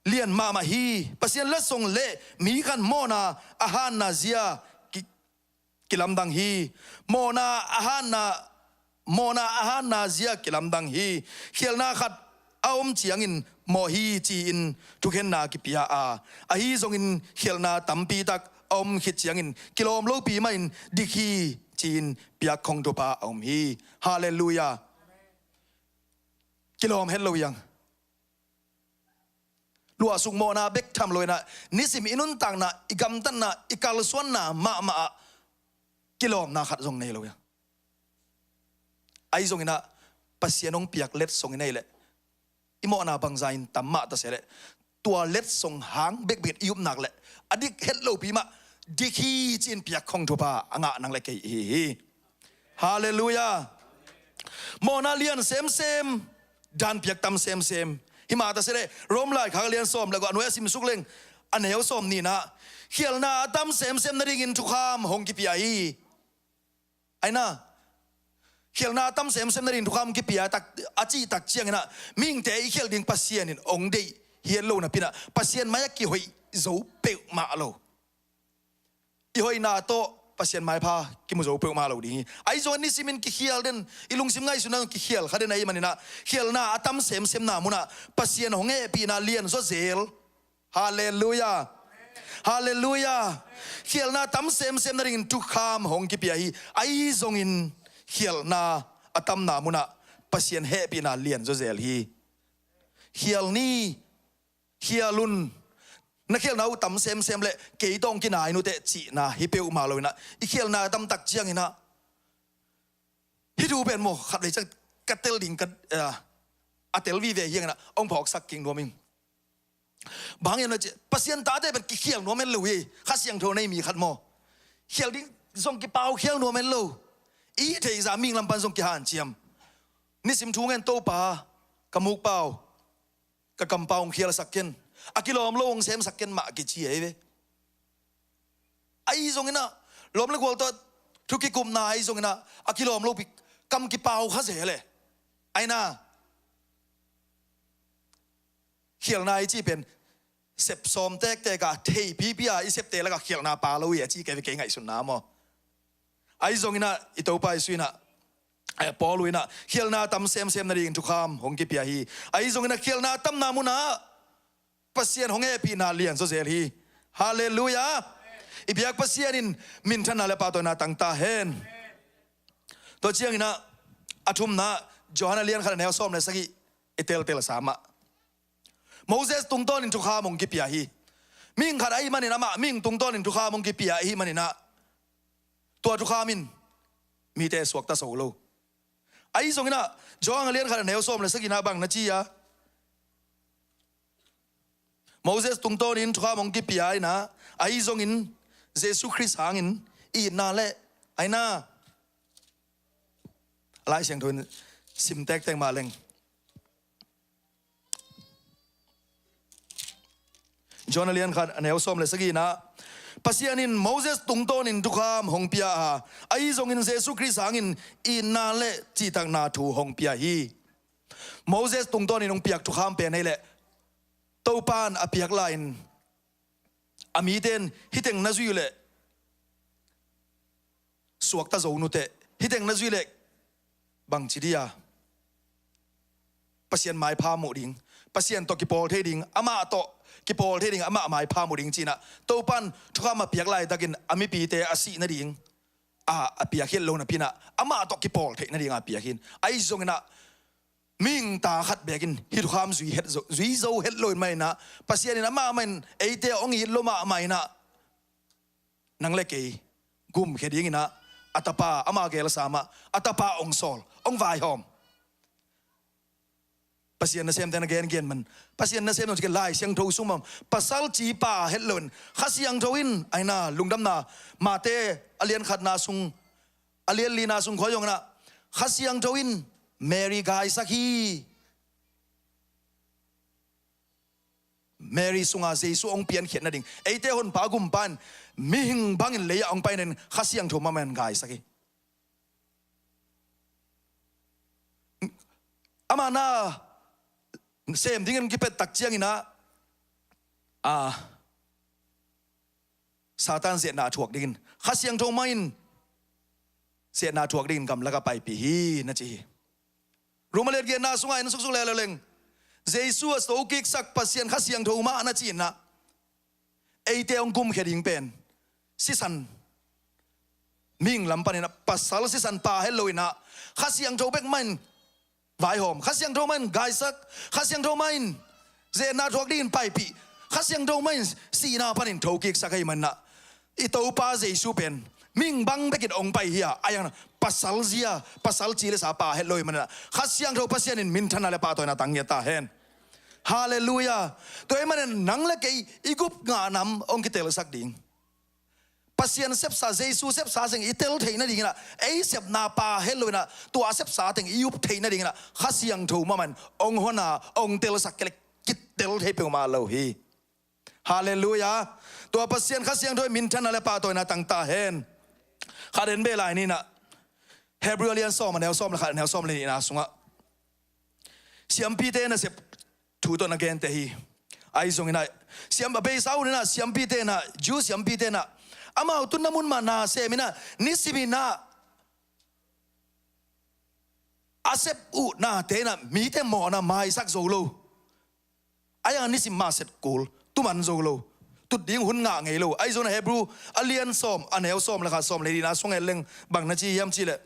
lian mahmah hi. Pasian letsong le mi khat mawhna a hatna zia ki, kilamdang hi. Mawhna a hatna, mawhna a hatna zia kilamdang hi. Khialhna khat a om ciangin mawh hi ci-in thukhenna kipia a, ahi zongin khialhna tampi tak a om khit ciangin kilawm lopi mahin dik hi ci-in piak khong thupha a om hi. Halleluiah. Kilawm het lo hiang. Luahsuk mawhna bek tham lo inah, nisim i nuntakna, i gamtatna, i kalsuanna mahmah ah kilawmna khat zong nei lo hiang. Ahi zonginah Pasian hong piak letsong i neih leh i mawhna bangza in tam mah ta se leh, tua letsong hang bekbek i upnak leh a dik het lopi mah dik hi ci-in piak khong thupha a ngah nang le kei i hi hi. Halleluiah. Mawhna lian semsem, dan piak tam semsem. Himah ta se leh Rom laikhak a lian sawm le guk a nuai a simsuk leng a neu sawm ninah khialhna a tam semsem nadingin thukham hong kipia hi. Aina, khialhna a tam semsem nadingin thukham kipia tak, a cih tak cianginah mihingte i khialh ding Pasian in hong deih hi het lo napinah Pasian mai-ah kihoih zo peuhmah lo. I hoihna tawh Pasian maipha kimu zo peuhmah lo ding hi. Ahi zongin nisimin kikhial den, i lungsim ngaihsutna zong kikhial kha den ahih maninah khialhna a tam semsemna munah Pasian hong hehpihna lian zawzel. Halleluiah. Halleluiah. Khialhna tam semsem nadingin thukham hong kipia hi. Ahi zongin khialhna a tamna munah Pasian hehpihna lian zawzel hi. Khial ni, khial un. Na khialhna uh tam semsem leh kei tawh hong kinai nuteh cihna hi peuhmah lo inah, i khialhna a tam tak cianginah hih thu pen maw, khatvei ciang ka tel ding ka, eh, a tel vive hianginah hong phawksak kik nuam ing. Bang hiam na ci, Pasian tate pen kikhial nuam het lo hi. Kha Siangtho nei mi khat maw, khial ding zong kipaukhial nuam het lo. I theihsa mihing lam pan zong kihanciam. Nisim thu ngen, Topa, ka mukpau, ka kampau hong khialsak ken, a kilawm lo hong semsak ken mah kici ahi ve. Ahi zonginah lawm le gual tawh thu kikupna ahi zonginah a kilawm lopi kam kipau kha zel e. Aina, khialhna i cih pen sep sawm tektek a, theipipi a i septe lakah khialhna pha lo hi a ci kei ve, kei ngaihsutna maw. Ahi zonginah i Topa Jesu inah, eh, Paul uh inah khialhna tam semsem nadingin thukham hong kipia hi. Ahi zonginah khialhna tamna munah Pasian hong hehpihna lian zawzel hi. Halleluiah. I biak Pasian in minthanna le pahtawina tang ta hen. Tua cianginah a thumna, Johan a lian khat a neu sawm le sagih i teltel sa mah. Moses tungtawnin thukham hong kipia hi. Mihing khat ahih manin, amah mihing tungtawnin thukham hong kipia ahih maninah tua thukham in mite suakta zo lo. Ahi zonginah Johan a lian khat a neu sawm le sagihna bang na ci a, Moses tungtawnin thukham hong kipia inah, ahi zongin Jesu Khrist hangin itna le, aina, a Lai Siangtho in sim tektek mah leng, Johan a lian khat a neu sawm le sagihna, Pasian in Moses tungtawnin thukham hong pia a, ahi zongin Jesu Khrist hangin itna le cihtakna thu hong pia hi. Moses tungtawnin hong piak thukham pen ahih leh Topan a piak lai-in a mite in hih teng na zuih leh suakta zo nuteh, hih teng na zuih leh bangci dia Pasian maipha muh ding, Pasian tawh kipawl thei ding, amah tawh kipawl thei ding, amah maipha muh ding cinah Topan thukham a piak laitakin a mipite a sih nading a, a piak hi lo napinah amah tawh kipawl theih nading a piak hi. Ahi zonginah mihing ta khat bekin hih thukham zui het zo, zui zo het lo in maninah Pasian in amah mahin eite hong it lo mahmah inah nang le kei gumkhia dinginah a Tapa, ama gelsa mah a Tapa hong sawl, hong vaihawm. Pasian nasemte na gengen man, Pasian nasem zong ci kei, Lai Siangtho sung mah pasal cipa het lo in Kha Siangtho in, aina, lungdamna, Mate a lian khatna sung, a lian lina sung khua zonginah Kha Siangtho in Mary gaisak hi. Mary sungah Jesu hong piankhiat nading, eite honpa gumpa in mihing bangin lei-ah hong pai nading Kha Siangtho mahmah in gaisak hi. Ama na sem dingin kipet tak cianginah, a, Satan ziatna a thuak dingin Kha Siangtho mah in Ze-etna thuak dingin gamlak ah paipih hi, na ci hi. Roma lian giatna sungah en suksuk leuleu leng, Jesu a tokiksak Pasian Kha Siangtho mah na ci-in ah, eite hong kumkhia ding pen sisan, mihing lam panin ah pasal sisan pha het loin ah, Kha Siangtho bek mah in vaihawm, Kha Siangtho mah in gaisak, Kha Siangtho mah in ze-etna thuak dingin paipih, Kha Siangtho mah in sihna panin thokiksak ahih manin ah, i Topa Jesu pen mihing bang bekin hong pai hi a, ahi zongin ah pasal zia, pasal ci le sa pha het lo ahih manin ah, Kha Siangtho Pasian in minthanna le pahtawina tang ngiat ta hen. Halleluiah. Tua ahih manin nang le kei i gupna nam hong kitelsak ding, Pasian sepsa, Jesu sepsa teng i tel theih nadingin ah, ei sepna pha het loin ah, tua sepsa teng i up theih nadingin ah, Kha Siangtho mahmah in hong hon a, hong telsak kei leh kitel thei peuhmah lo hi. Halleluiah. Tua Pasian Kha Siangtho in minthanna le pahtawina tang ta hen. Khat en beh lai ni in ah, Hebrew a lian sawm, a neu sawm le khat, a neu sawm le nihna sungah siampite nasep thu tawh na gente hi. Ahi zongin ah, siam, a beisa hun in ah siampite in ah, Jew siampite in ah, amau tun na mun mah na sem in ah, nisimin ah a sep uh nate in ah mite mawhna maisak zo lo. Ahi zongin ah nisim mah set kul, tuman zo lo, tut ding hun ngah ngei lo. Ahi zongin ah Hebrew a lian sawm, a neu sawm le khat, sawm le nihna sung en leng bang na ci hiam cih leh,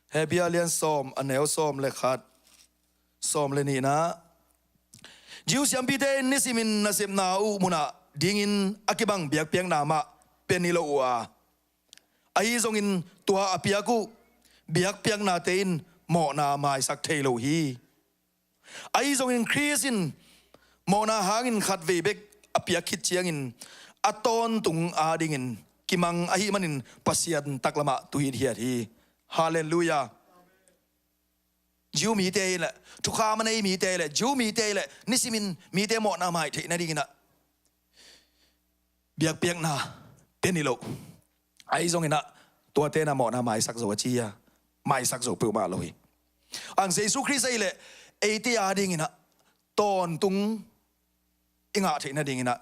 Hebrew a lian sawm, a neu sawm le khat, sawm le nihna, Jew siampite in nisimin nasepna uh munah dingin a kibang biakpiakna mah pia ni lo uh a, ahi zongin tua a piak uh biakpiaknate in mawhna maisak thei lo hi. Ahi zongin Khrist in mawhna hangin khatvei bek a piak khit ciangin a tawntung adingin kimang ahih manin Pasian taklamah tu hithiat hi. Halleluiah. Jew mite hi leh, thukham a nei mite hi leh, Jew mite hi leh, nisimin mite mawhna mai theih nadingin ah biakpiakna pia ni lo. Ahi zongin ah tuate in ah mawhna maisak zo a ci a, maisak zo peuhmah lo hi. Ang Jesu Khrist ahih leh eite adingin ah tawntung i ngah theih nadingin ah,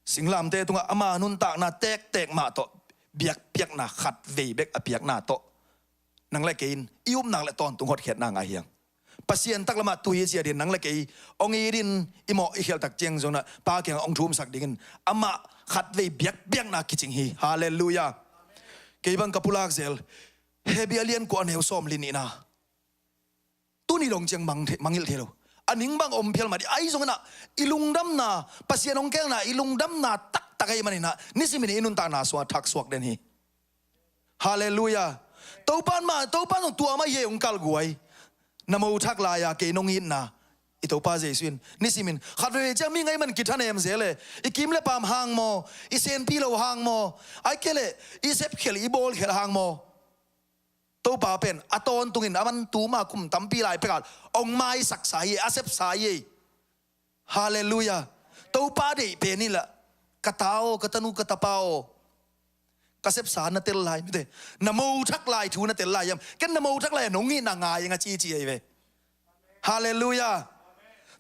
singlamteh tungah ama nuntakna tektek mah tawh, biakpiakna khatvei bek a piakna tawh nang le kei in i upna le tawntung hotkhiatna ngah hi hang. Pasian taklamah tu hi ci-a dingin nang le kei hong it in, i mawh i khialh tak ciang zongin ah Pa kiangah hong thumsak dingin amah khatvei biakpiakna kicing hi. Halleluiah. Kei bang ka pulak zel, Hebrew a lian kua, a neu sawm le nihna, tuni dong ciang mang thei, mangngilh thei lo. A ning bang om phial mah ding. Ahi zongin ah i lungdamna, Pasian hong kelna, i lungdamna taktak ahih manin ah nisimin i nuntakna sungah thak suak den hi. Halleluiah. Topa in mah, Topa in zong tua mah hi hong kalguai. Na mo thak lai-a kei nong itna, i Topa Jesu in nisimin khatvei ciang mi ngaih man kithanem zel e. I kim le paam hang maw, i senpi lo hang maw, ahih kei leh i sepkhial, i bawlkhial hang maw, Topa pen a tawntungin a man tuma kum tampi lai pekah hong maisaksa hi, a sepsa hi. Halleluiah. Topa deih pen hi lah, ka ta aw, ka tanu, ka tapa aw, ka sepsa na tel lai mite, na mo thak lai thu na tel lai hiam? Ken na mo thak lai-a nong itna ngai ing a cici ahi ve. Halleluiah.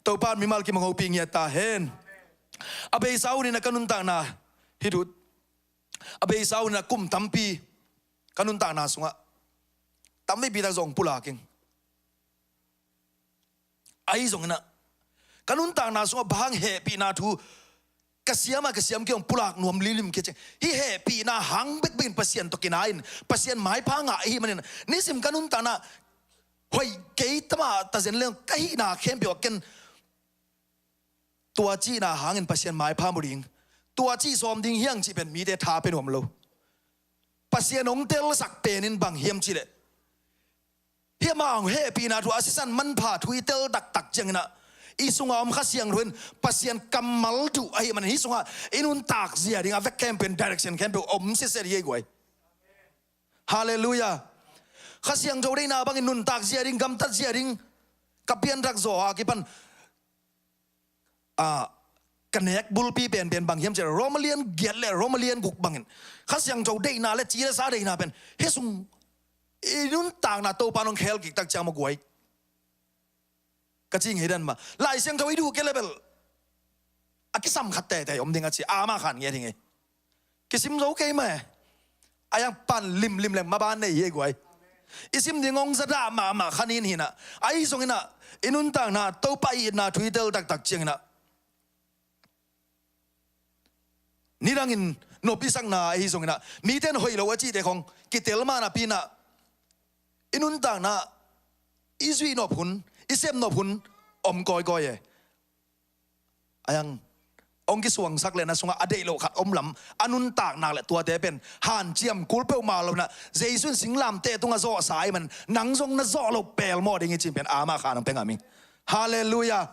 Topa in mimal kimanghopi ngiat ta hen. A beisa hun in ah ka nuntakna hih thu, a beisa hun in ah kum tampi ka nuntakna sungah tamveipi tak zong pulak ing. Ahi zongin ah ka nuntakna sungah bang hang hehpihna thu ka siam a, ka siam kei hong pulak nuam limlim kei ciang, hih hehpihna hang bekbek in Pasian tawh kinai-in Pasian maipha ngah ahih manin nisim ka nuntakna hoih kei ta mah ta zen leng ka hihna khempeuh ah ken tua cihna hangin Pasian maipha mu ding, tua cih sawm ding hi hang cih pen mite tha pia nuam lo. Pasian hong telsak pen in bang hiam cih leh, hih amah hong hehpihna thu, a sisan manpha thu i tel taktak ciangin ah i sungah om Kha Siangtho in Pasian kammal duh ahih manin hih sungah i nuntak zia ding a vek khempeuh in direction khempeuh om sitset hi ei guai. Halleluiah. Kha Siangtho deihna bangin nuntak zia ding, gamtat zia ding ka pianthak zaw a kipan, a, ka nek bulpi penpen bang hiam cih leh Roma lian giat le Roma lian guk bangin Kha Siangtho deihna le ci le sa deihna pen hih sung i nuntakna Topa in hong khel kik tak ciang maw guai, ka ci ngei dan mah. Lai Siangtho i duh kei leh bel a kisam khat teitei om ding a ci, ama khan ngiat hi ngei. Kisim zo kei mah e. A yang pan limlim leng maban nei hi e guai. I sim ding hong zadah mahmah kha nin hi inah. Ahi zong inah i nuntakna Topa i itna thu i tel taktak ciang inah nidangin nop i sakna ahi zong inah, mite in hoih lo a cihte khong kitel mah napi inah i nuntakna i zuih nop hun, i sep nop hun om kawikawi e. A yang hong kisuangsak le na sungah a deih loh khat om lam a nuntak nak le tuate pen hanciam kul peuhmah lo inah, Jesu in singlamteh tungah zawhsa ahih man nang zong na zawh loh pelmawh ding hi cih pen ama khan hong pia ngam ing. Halleluiah.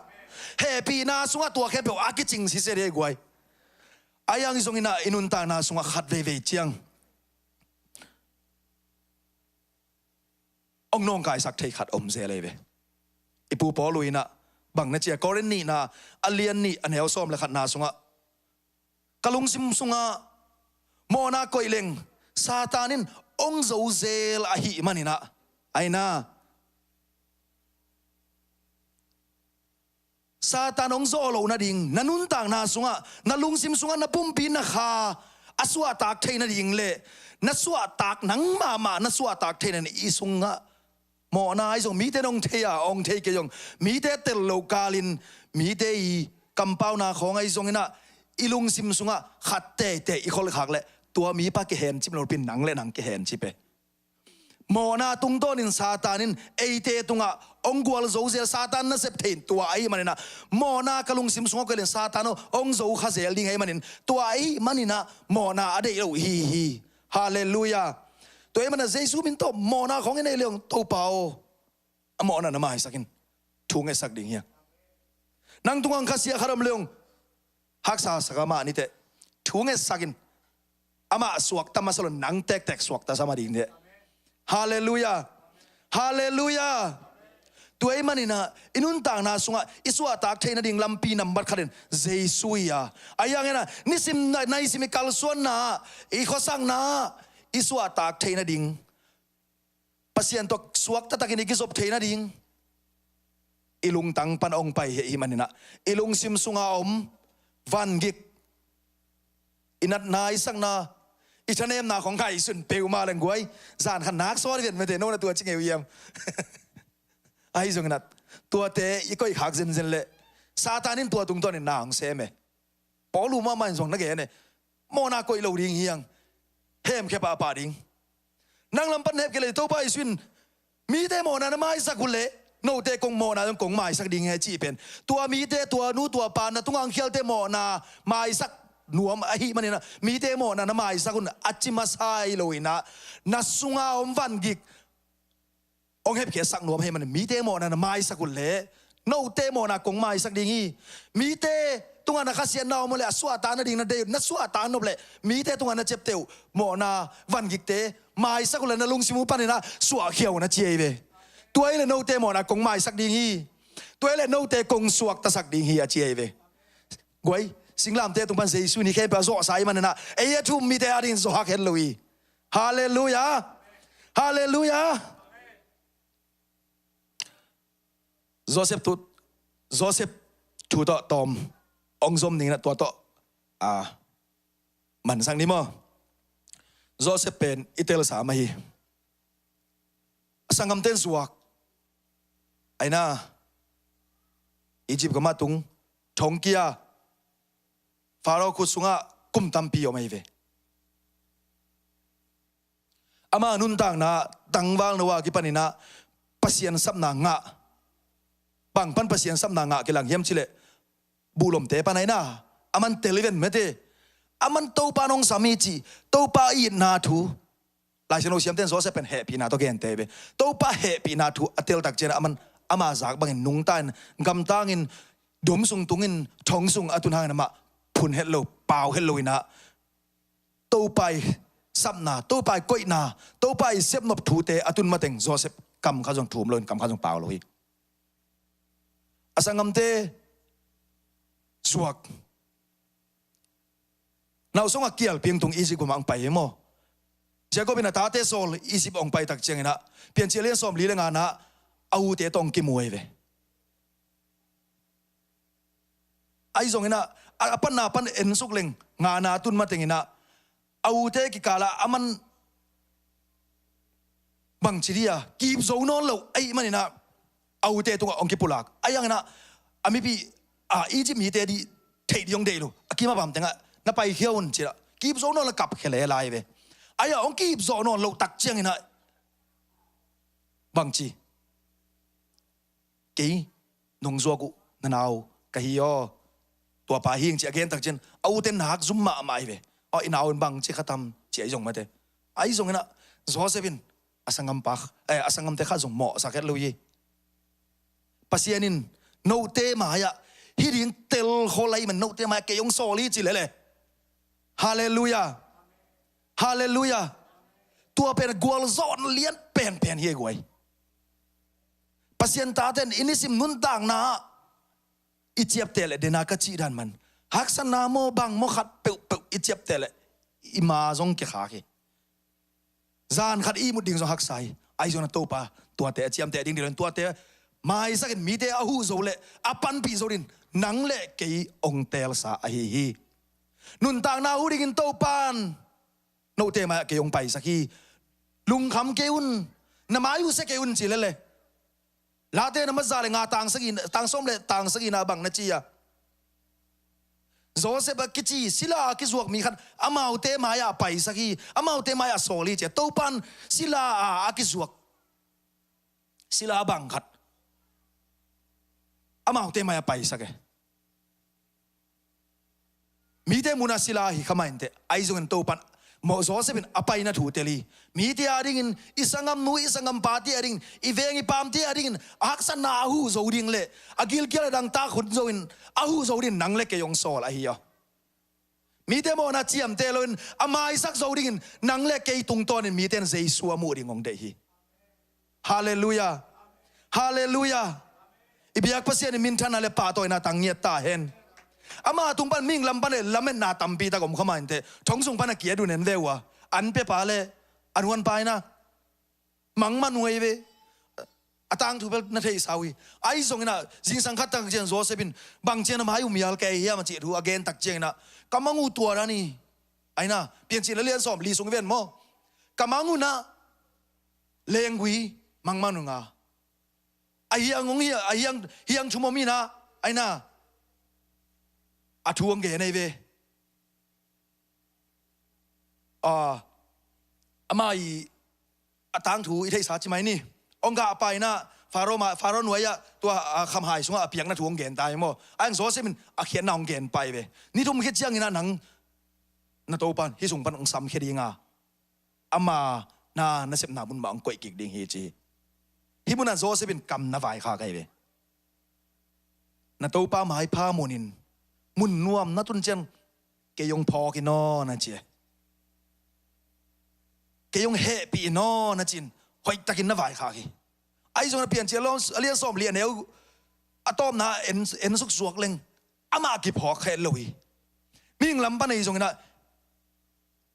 Hehpihna sungah tua khempeuh a kicing sisia ding hi guai. A yang hi zong inah i nuntakna sungah khat veivei ciang hong nawngkaisak thei khat om zel ei ve. I pu Paul uh inah bang na ci a, Korin nihna a lian nih a neu sawm le khatna sungah, ka lungsim sungah mawhna koih leng Satan in hong zo zel ahih man inah, aina Satan hong zawh loh nading, na nuntakna sungah, na lungsim sungah, na pumpi na kha a suahtak thei nading le na suahtak nang mahmah na suahtak thei nading i sungah mawhna ahi zong mite in hong thei a, hong thei kei zong mite tel lo kalin mite i kampauna khawng ahi zong inah i lungsim sungah khat teitei i kholhkhak le tua mipa kihencip lo pin nang le nang kihencip e. Mawhna tungtawnin Satan in eite tungah hong gualzo zel, Satan nasep thei in tua ahih maninah mawhna ka lungsim sungah koih leng Satan aw hong zo kha zel ding ahih manin tua ahih maninah mawhna a deih lo hi hi. Halleluiah. Tua ahih maninah Jesu min tawh mawhna khawng i neih leng Topa aw, a mawhna na maisak in, thu ngetsak ding hi a. Nang tungah khasiat khat om leng haksa sak a, amah niteh thu ngetsak in. Amah suakta masa lo, nang tektek suakta sa mah ding teh. Halleluiah. Halleluiah. Tua ahih maninah i nuntakna sungah i suahtak theih nading lampi nambat khat in Jesu hi a. Ahi hangin ah nisim na, na i sim i kalsuanna, i khuasakna, i suahtak theih nading, Pasian tawh suak taktakin i kizop theih nading i lungtang pan hong pai hi ahih maninah i lungsim sunga om vangik, i natna, i sakna, i thanemna khong ngaihsun peuhmah leng guai, zan khat nak sawt ven mete, no na tua ci ngei uh hiam? Ahi zongin ah tuate i koihkhak zenzen leh Satan in tua tungtawnin na hong sem e. Paul uh mahmah in zong na gen e, mawhna koih lo ding hi hang, hemkhia pahpah ding. Nang lam pan hemkhia leh Topa Jesu in mite mawhna na maisak uh leh note kong mawhna zong kong maisak ding hi a cih pen, tua mite, tua nu tua pa na tungah hong khialte mawhna maisak nuam ahih maninah mite mawhna na maisak un a ci masa hi loinah na sunga om vangik hong hemkhiasak nuam ahih manin mite mawhna na maisak uh leh note mawhna kong maisak ding hi. Mite tungah na khasiatna om uh leh a suahtak nading na deih uh, na suahtak nop leh mite tungah na ciapteh uh mawhna vangikte maisak uh leh na lungsim uh paninah suahkhia un a ci ahi ve. Tua hi leh note mawhna kong maisak ding hi. Tua hi leh note kong suaktasak ding hi a ci ahi ve. Guai, singlamteh tung pan Jesu in hih khempeuh a zawhsa ahih maninah ei a thu um mite adingin zawhak het lo hi. Halleluiah. Halleluiah. Joseph thu, Joseph thu tawh tawm hong zom ninginah tua tawh a mansak ni maw? Joseph pen i telsa mah hi. A sanggamte in zuak, aina Egypt gam ah tung, thong kia, Pharaoh khut sungah kum tampi om ahi ve. Ama nuntakna tangvalno a kipaninah Pasian sapna ngah. Bang pan Pasian sapna ngah kilang hiam cih leh buhlomte pan aina, aman tel hi ven mete. Aman Topa in hong sam hi cih, Topa itna thu. Laisiangtho siamte in Joseph pen hehpihna tawh gente hi ve. Topa hehpihna thu a teltak ciangin aman ama zak bangin nungta in, gamtang in, dom sung tung in, thong sung a tun hangin amah phun het lo, pau het loinah Topa i sapna, Topa i koihna, Topa i sepnop thute a tun mateng Joseph kam khat zong thum loin kam khat zong pau lo hi. A sanggamte zuak. Nausong a kial piang tung Egypt gam ah hong pai hi maw? Jacob in a tate sawl Egypt hong pai tak cianginah Piancil lian sawmli le nganah a ute tawh hong kimu ahi ve. Ahi zonginah a, a panna pan ensuk leng, ngana tun mateng inah, a ute kikalah a man bangci dia, kip zo nawn lo ahih maninah, a ute tungah hong kipulak. Ahi hanginah, a mipi, a, Egypt mite dih theih dih hong deih lo. A kim a bam tengah, na paikhia un cinah, kip zo nawn lo, kapkhia le lai ve. Ahi a hong kip zo nawn lo tak cianginah, bangci, kei nong zuak uh na nau ka hi aw. Tuapa hi ing ci a gen tak ciang, a ute nak zum mahmah hi ve. Aw, i nau in bangci kha tam ci ahi zong mate. Ahi zonginah, Joseph in a sanggampa, eh, a sanggamte kha zong mawhsak het lo hi. Pasian in note mai-ah hih ding telkhol ahi man, note mai-ah kei hong sawl hi ci lele. Halleluiah. Halleluiah. Tua pen gualzawhna lian penpen hi a guai. Pasian taten i nisim nuntakna ah i ciapteh leh, dena ka cih dan man, haksatna maw bang maw khat peuhpeuh i ciapteh leh, i ma zong kikhak hi. Zan khat i ihmut ding zong haksa hi. Ahi zongin a Topa tuate a ciamteh ding ding lo in, tuate maisakin mite a huh zo leh a panpih zo ding nang le kei hong teelsa ahi hi. Nuntakna huh dingin Topan note mai-ah kei hong paisak hi. Lungkham kei un, na mai uh sia kei un ci lele. Late na maza le nga tang sagih, tang sawm le tang sagihna bang na ci a, Joseph a kici sila a kizuak mi khat amaute mai-ah paisak hi, amaute mai-ah sawl hi ci a, Topan sila a, a kizuak sila bang khat amaute mai-ah paisak e. Mite munah sila hi kha mah inteh. Ahi zongin Topan, mawh Joseph in a paina thu tel hi. Mite a dingin, i sanggamnu i sanggampate a dingin, i veng i pamte a dingin a haksatna a huh zo ding le a gilkial a dangtak hun zo in a huh zo ding nang le kei hong sawl ahi aw. Mite mawhna ciamteh loin a maisak zo dingin nang le kei tungtawnin mite in Jesu a muh ding hong deih hi. Halleluiah. Halleluiah. I biak Pasian in minthanna le pahtawina tang ngiat ta hen. Ama tung pan mihing lam pan le lametna tampi tak om kha mah inteh. Thong sung pan a kiat un en ve uh a, an pepa le an huanpa inah mangman uh ahi ve. A tangthu bel na theihsa uh hi. Ahi zonginah zingsang khat tak ciang Joseph in bang ciang a mai uh mial kei hiam a cih thu a gen tak cianginah, ka mang uh tua dan hi. Ahi na, Piancil a lian sawm li sung i ven maw? Ka mang uh nah lenggui mangman uh nga. A hiang hong hia, a hiang, hiang thum om hi nah, ahi na, a thu hong gen ahi ve. A, ama i a tangthu i theihsa ci mai ni. Hong gah pai nah Faro ma, Faro nuai-ah tua, a, khamhai sungah a piakna thu hong gen ta hi maw? A hiang Joseph in a khiatna hong gen pai ve. Ni thum khit cianginah nang na Topan hih sung pan hong samkhia ding a, ama na nasepna mun mah hong koih kik ding hi ci hi. Hih munah Joseph in kam na vaikhak ahi ve. Na Topa maipha munin mun nuam na tun ciang kei hong phawk in aw na ci e. Kei hong hehpih in aw na ci-in hoihtakin na vaikhak hi. Ahi zongin a Piancil a lian sawm li a neu a tawpna en, en suksuak leng amah kiphawk kha het lo hi. Mihing lam pan ahi zonginah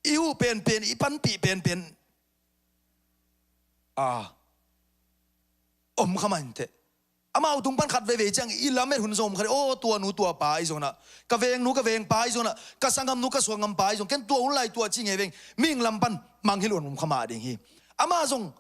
i huh penpen, i panpih penpen a om kha mah inteh. Amau tung pan khat veivei ciang i lamet hun zong om kha ding. Aw, tua nu tua pa ahi zonginah, ka vengnu ka vengpa ahi zonginah, ka sanggamnu ka sanggampa ahi zong, ken tua hun lai tua ci ngei veng. Mihing lam pan mangngilh hun om kha mah ding hi. Amah zong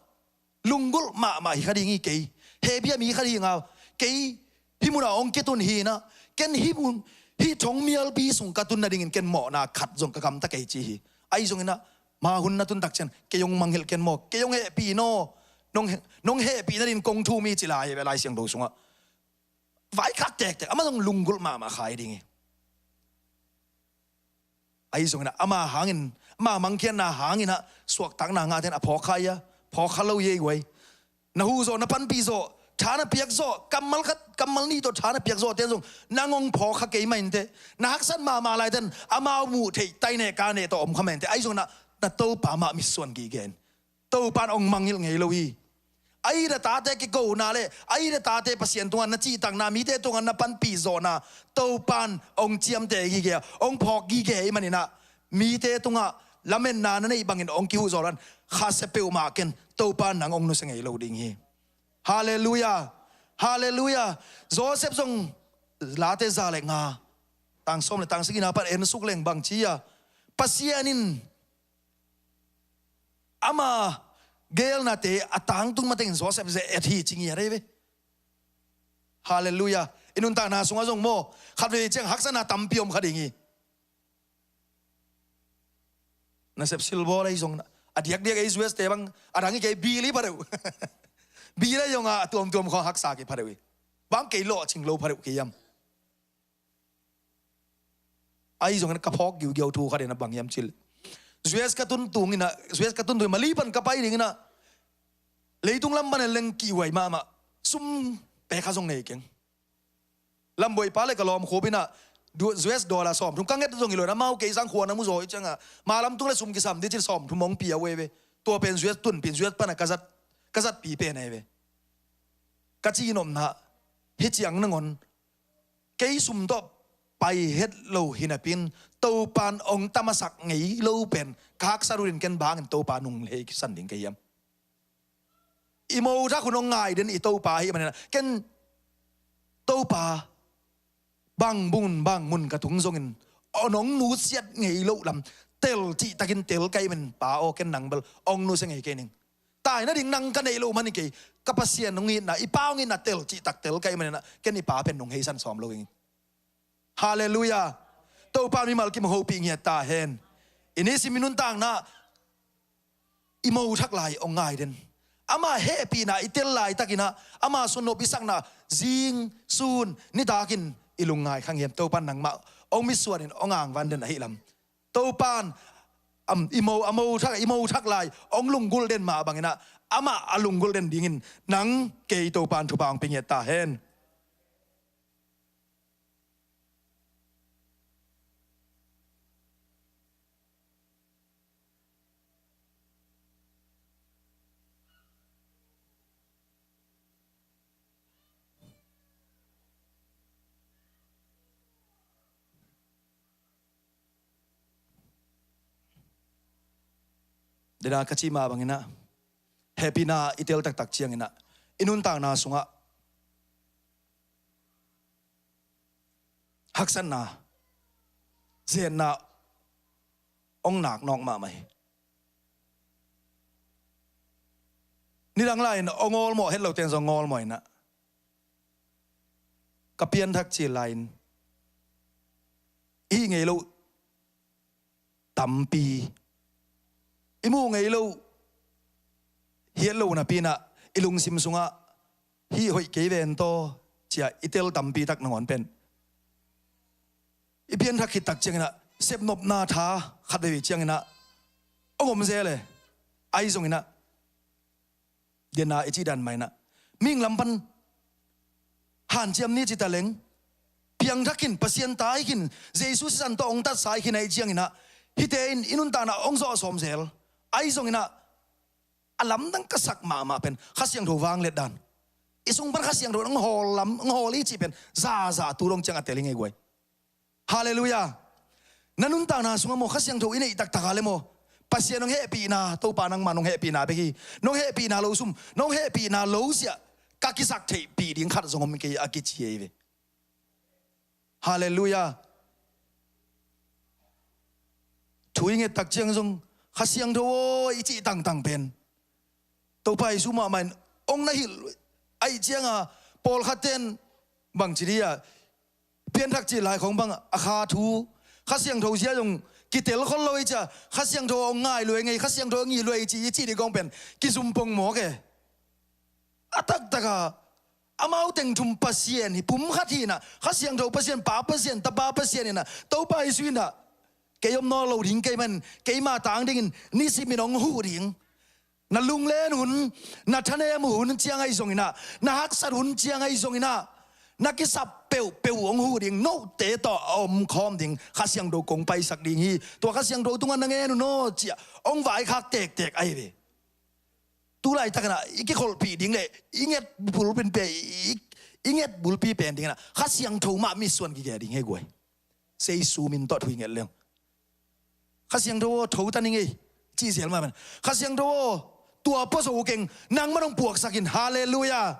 lunggulh mahmah hi kha ding hi. Kei hehpih a mi khat hi nga, kei hih munah hong kitun hi nah, ken hih mun, hih thong mialpi sung ka tun nadingin ken mawhna khat zong ka gamta kei ci hi. Ahi zonginah ma hun na tun tak ciang kei hong mangngilh ken maw, kei hong hehpih in aw, nong he-, nong hehpih nadingin kong thum hi ci lai hi ve Lai Siangtho sungah. Vaikhak tektek, amah zong lunggulh mahmah kha hi ding hi. Ahi zonginah ama hangin, ama mangkhiatna hanginah suahtakna ngahte in a phawk kha hi a, phawk kha lo hi ei guai. Na huh zawh, na panpih zawh, tha na piak zawh, kammal khat kammal nih tawh tha na piak zawhte in zong nang hong phawk kha kei mah inteh. Na haksat mahmah laite in amau muh theih tai neh ka neh tawh om kha mah inteh. Ahi zonginah na Topa mah mitsuan gige in. Topan hong mangngilh ngei lo hi. A it a tate kikona le a it a tate Pasian tungah na cihtakna, mite tungah na panpih zawhna Topan hong ciamteh gige a, hong phawk gige ahih maninah mite tungah lametna na neih bangin hong kihuh zawh loin khasia peuhmah ken, Topan nang hong nusia ngei lo ding hi. Halleluiah. Halleluiah. Joseph zong Late za le nga tang sawm le tang sagihna pan en suk leng bang ci a, Pasian in ama geelnate a tangtung matengin Joseph ze et hi ci ngiat ei ve. Halleluiah. I nuntakna sungah zong maw, khatvei ciang haksatna tampi om kha ding hi. Nasep silbawl ahi zong, a diakdiak ei U S te bang, a dang hi kei, bill hi pha deuh. Bill ahi zongah a tuamtuam khawng haksa kei pha deuh hi. Bang kei lawhcing lo pha deuh kei hiam? Ahi zongin ka phawk giugiau thu khat in a bang hiam cih leh, U S ka tun tung in a, U S ka tun tung in Mali pan ka pai ding in a, leitung lam pan en leng kihhuai mahmah, sum pek kha zong nei keng. Lambuai pa le ka lawm khup in a, du-, U S dollar sawmthum ka nget zong hi lo in a, amau kei sang khua na mu zaw hi ciang a, ma lam tung le sum kisam ding cin sawmthum hong pia uh ei ve. Tua pen U S tunpi in U S pan a ka zat, ka zatpi pen ei ve. Ka cihnopna, hih ciang nangawn, kei sum tawh pai het lo hi napi in, Topan hong tamasak ngei lo pen ka haksat uh in ken bang in Topa nung lei kisan ding ka hiam? I mothak hun hong ngai den i Topa ahih manin a, ken Topa bang mun bang mun ka tung zongin, aw, nong nusiat ngei loh lam tel cihtakin tel ka hih manin, Pa aw, ken nang bel hong nusia ngei kei ning. Tai nading nang ka neih loh man hi kei, ka Pasian hong itna, i Pa hong itna tel cihtak tel ka hih manin a, ken i Pa pen nong heisan sawm lo ing. Halleluiah. Topa mimal kim hong hopih ngiat ta hen. I nisim i nuntakna i mothak lai hong ngai den. Ama hehpihna i tel laitakin a, ama suannop i sakna zing sun nitakin i lungngai kha ngei hiam? Topan nangmah hong mitsuanin hong angvan den ahih lam. Topan, am, i mo, a mothak, i mothak lai hong lunggulh den mah bangin a, amah a lunggulh den dingin nang kei Topan thupha hong pia ngiat ta hen. Dena ka cih mah bangin a, hehpihna i tel taktak ciangin a, i nuntakna sungah haksatna, zenna hong nak nawk mahmah hi. Nidang lai-in hong awlmawh het lote in zong awlmawh in a, ka pianthak cil lai-in i hih ngei loh tampi, i muh ngei loh, hiat loh napi in a, i lungsim sungah hih hoih kei ven taw, ci-a i tel tampi tak nangawn pen, i pianthak khit tak ciangin a, sepnopna tha khat veivei ciangin a hong om zel e. Ahi zongin a, dena i cih dan mah in a, mihing lam pan hanciam ni ci ta leng, piangthak khin, Pasian ta hi khin, Jesu sisan tawh hong tatsa hi khin ahih ciangin a, hihte in i nuntakna hong zawh sawm zel. Ahi zongin a, a lamdang ka sak mahmah pen Kha Siangtho vangliat dan. I sung pan Kha Siangtho hong hawl lam, hong hawl hi cih pen zaza tu dong ciang a tel hi ngei guai. Halleluiah. Na nuntakna sungah maw, Kha Siangtho i neih taktak a le maw, Pasian nong hehpihna, Topa nangmah nong hehpihna bek hi. Nong hehpihna lo sum, nong hehpihna lo ziah ka kisak theihpih ding khat zong om kei a kici hi ve. Halleluiah. Thu i nget tak ciang zong, Kha Siangtho aw, i cih tangtang pen Topa Jesu mahmah in hong na hilh ahih ciang a, pawlkhatte in bangci dih a, pianthak cil lai khawng bang a kha thu, Kha Siangtho zia zong kitel khol lo hi cia, Kha Siangtho hong ngai luai ngei, Kha Siangtho hong ngih luai ci, i cih dih khawng pen kizum pongmawk e. A taktak a, amau teng thum Pasian hi, pum khat hi in a, Kha Siangtho Pasian, Pa Pasian, Tapa Pasian hi in a, Topa Jesu hi in a, kei om nawn lo ding kei man, keima tang dingin nisim in hong huh ding. Na lunglen hun, na thanem hun ciang ahi zongin a, na haksat hun ciang ahi zongin a, na kisap peuhpeuh hong huh ding, note tawh a om khawm ding, Kha Siangtho kong paisak ding hi, tua Kha Siangtho tungah na ngen un aw, ci-a hong vaikhak tektek ahi ve. Tu laitakin a, i kikholhpih ding le i nget bulpi pen, i, i nget bulpi pen dingin a, Kha Siangtho mah mitsuan kikei ding hi guai. Jesu min tawh thu i nget leng. Kha Siangtho aw, tho ta ning ei, cih zel mah pen. Kha Siangtho aw, tua pua zo keng, nangmah nong puaksak in, halleluiah.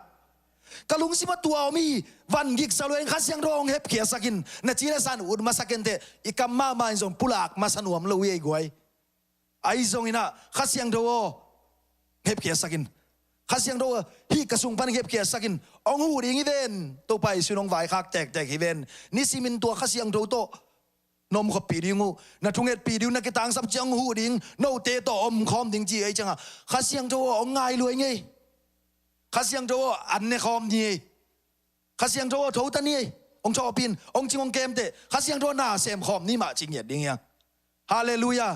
Ka lungsim ah tua om hi. Van giksa lua in Kha Siangtho hong hepkhiatsak in. Na ci le sa in ut masa kei inteh, i kam mahmah in zong pulak masa nuam lo hi ei guai. Ahi zongin ah Kha Siangtho aw, hepkhiatsak in. Kha Siangtho aw, hih ka sung pan hepkhiatsak in. Hong huh ding hi ven. Topa Jesu in hong vaikhak tektek hi ven. Nisimin tua Kha Siangtho tawh na omkhoppih ding uh, na thungetpih ding uh, na kitangsap ciang hong huh ding, note tawh omkhawm ding ci ei ciangah Kha Siangtho aw hong ngai lua hi ngei. Kha Siangtho aw an ne khawm ni ei. Kha Siangtho aw tho ta ni ei. Hong thawhpih in, hong cing hong kemteh. Kha Siangtho aw na semkhawm ni mah ci ngiat ding hi hang. Halleluiah.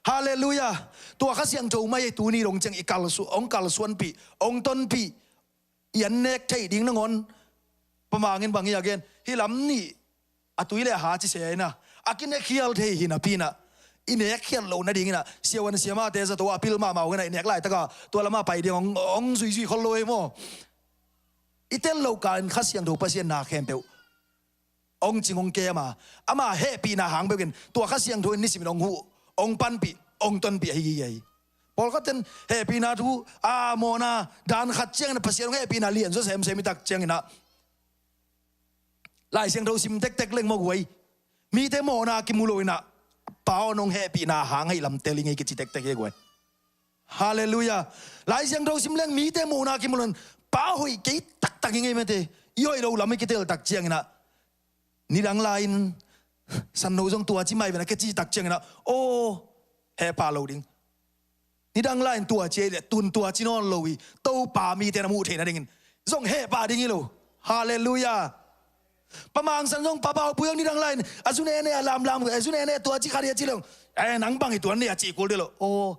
Halleluiah. Tua Kha Siangtho mah ei tuni dong ciang i kalsu-, hong kalsuanpih, hong tonpih, i an nek theih ding nangawn. Pamangin bang hi a gen, hih lam nih a tui le a ha ci se inah, a kinek khial thei hi napi inah, i nek khial loh nading inah siavuan siamahte zato a pil mahmah uh inah, i nek laitaka tua lamah pai ding hong, hong zuizui khol lo ei maw. I tel loh kal in Kha Siangtho Pasian na khempeuh hong cing hong kem a, ama hehpihna hang beuh in tua Kha Siangtho in nisimin hong huh, hong panpih, hong tonpih ahi hi ei. Pawlkhat ten hehpihna thu a mawhna dan khat ciangin Pasian hong hehpihna lianzaw semsem i tak ciangin ah Lai Siangtho sim tektek leng maw guai, mite mawhna kimu lo inah Pa aw nong hehpihna hang ahi lam tel hi ngei kici tektek hi ei guai. Halleluiah. Lai Siangtho sim leng mite mawhna kimu lo in Pa hoih kei taktak hi ngei mate. I hoih lo lam i kitel tak ciangin ah nidang lai-in sanno zong tua ci mai ve na kei ci tak ciangin ah aw, hehpah lo ding. Nidang lai-in tua ci ei leh tun tua ci nawn lo hi. Topa mite na muh theih nadingin zong hehpah ding hi lo. Halleluiah. Pamangsan zong papa aw pui zong nidang lai-in a zu nene a lamlam a zu nene tua ci khat hi a ci leng, eh, nang bang hi tuan ne a ci kul dih lo. Aw,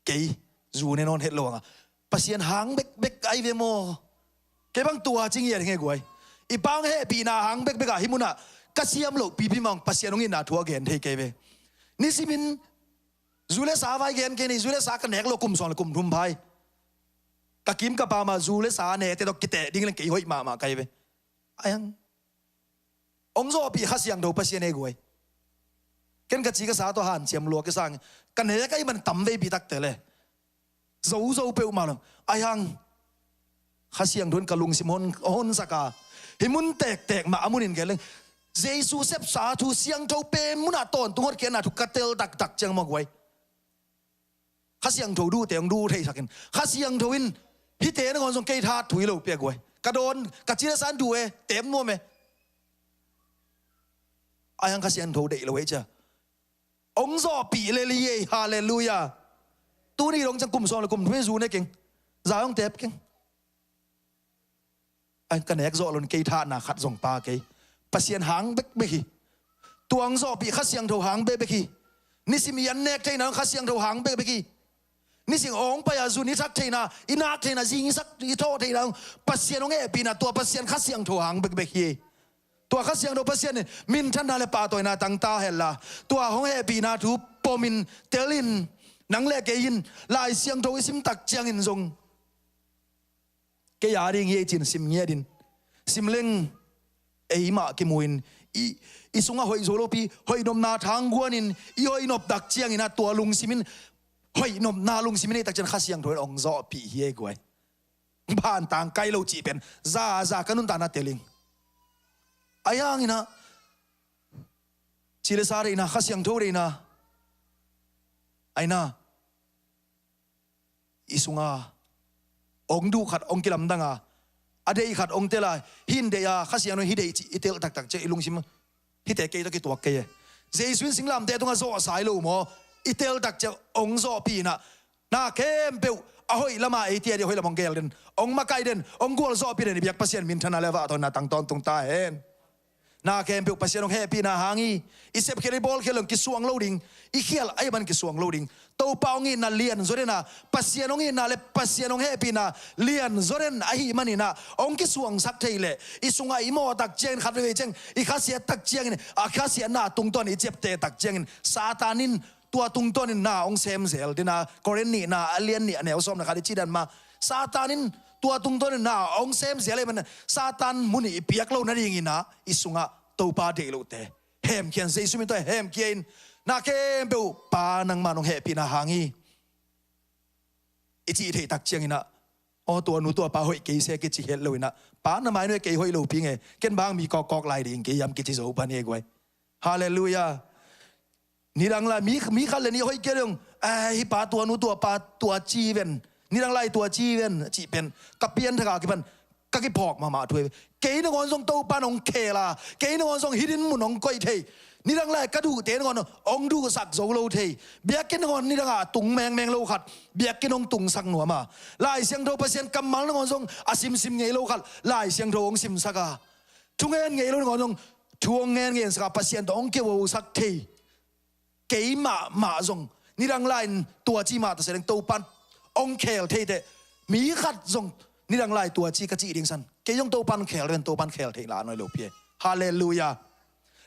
kei zu ne nawn het lo hang a Pasian hang bekbek ahi ve maw. Kei bang tua ci ngiat hi ngei guai. I Pa hong hehpihna hang bekbek ah hih munah ka siam loh pipi mah hong Pasian hong itna thu a gen thei kei ve. Nisimin zu le sa vai gen kei ni, zu le sa ka nek lo kum sawm le kum thum phai. Ka kim ka pam a zu le sa nete tawh kiteh ding leng kei hoih mahmah ka hi ve. Ai hang. Hong zawhpih Kha Siangtho Pasian ei guai. Ken ka ci ka sa tawh hanciam lua kei sang. Ka nek ahi man tam veipi takte le zozo peuhmah lo. Ai hang. Kha Siangtho in ka lungsim hon, honsak a. Hih mun tektek mah a munin kei leng Jesu sepsa thu siangtho pen munah tawntung hotkhiatna thu ka tel taktak ciang maw guai. Kha Siangtho duhte hong duh theisak in. Kha Siangtho in hihte nangawn zong kei tha thu hi lo piak guai. Ka dawn, ka ci le sa in duh e, tem nuam e. Ai hang Kha Siangtho deih lo ei cia. Hong zawhpih lel hi ei, halleluiah. Tuni dong ciang kum sawm le kum thum hi zu ne keng. Za hong tep keng. Ai ka nek zawh lo in kei thahna khat zong pa kei. Pasian hang bekbek hi. Tua hong zawhpih Kha Siangtho hang bekbek hi. Nisim i an nek theihna Kha Siangtho hang bekbek hi. Nisim hong pai a zun i thak theihna, i nak theihna, zing i sak i thawh theihna Pasian hong hehpihna tua Pasian Kha Siangtho hang bekbek hi. Tua Kha Siangtho Pasian in minthanna le pahtawina tang ta henla, tua hong hehpihna thu pomin telin, nang le kei in Lai Siangtho i sim tak ciangin zong kei a ding hi ei cin sim ngiat in. Sim leng eimah kimu in i, i sungah hoih zo lopi hoih nopna thangguan in i hoih nop tak ciangin a tua lungsim in hoih nopna lungsim in ei tak ciang Kha Siangtho in hong zawhpih hi ei guai. Bantang kai lo cih pen za za ka nuntakna teling. Ai hangin a ci le sa deihna, Kha Siangtho deihna, aina i sunga hong duh khat hong kilamdang a, a deih khat hong tel a, hih in deih a, Kha Siangtho in hih deih cih i tel taktak ciah i lungsim hihte kei tawh kituak kei e. Jesu in singlamteh tungah zawhsa hi lo maw? I tel tak ciah hong zawhpih inah na khempeuh a hoih lamah eite a dih a hoih lam hong gel den, hong makaih den, hong gualzawhpih den i biak Pasian minthanna le vahtawnna tang tawntung ta hen. Na khempeuh Pasian hong hehpihna hang hi. I sepkhial i bawlkhial hong kisuang lo ding. I khial ahih man kisuang lo ding. Topa hong itna lianzaw den a, Pasian hong itna le Pasian hong hehpihna lianzaw den ahih maninah hong kisuangsak thei leh i sungah i mawh tak ciangin khat veivei ciang i khasiat tak ciangin a khasiatna tungtawn i ciapteh tak ciangin Satan in tua tungtawnin na hong semzel dena, Korin nihna a lian nih a neu sawm le khat i cih dan mah Satan in tua tungtawnin na hong semzel ei man Satan mun i piak lo nadingin a i sungah Topa deih lohte hemkhia in, Jesu min tawh hemkhia in, na khempeuh Pa nangmah nong hehpihna hang hi i cih theih tak cianginah Aw, tua nu tua pa hoih kei se kici het lo inah, pa na mai nuai kei hoih lo pi nge, ken bang mi kawkkawk lai ding kei hiam kici zo pan hi guai. Halleluiah. Nidang lai mi, mi khat le nih hoih kei dong, "Ai, hi pa tua nu tua pa tua ci ven, nidang lai tua ci ven," cih pen ka pianthak a kipan ka kiphawk mahmah thu hi. Kei nangawn zong Topan hong khel a, kei nangawn zong hih din mun hong koih thei. Nidang lai ka duhte nangawn hong duhsak zo lo thei. Biakinn nangawn nidang a tung mengmeng lo khat biakinn hong tungsak nuam a, Lai Siangtho Pasian kammal nangawn zong a simsim ngei lo khat Lai Siangtho hong simsak a, thu ngen ngei lo nangawn zong thu hong ngen ngensak a, Pasian tawh hong kihosak thei. Kei mahmah zong nidang lai-in tua ci mah ta se ding, Topan hong khel thei teh, mi khat zong nidang lai tua ci ka cih ding san, kei zong Topan khel ven, Topan khel thei la nuai lo pi e. Halleluiah.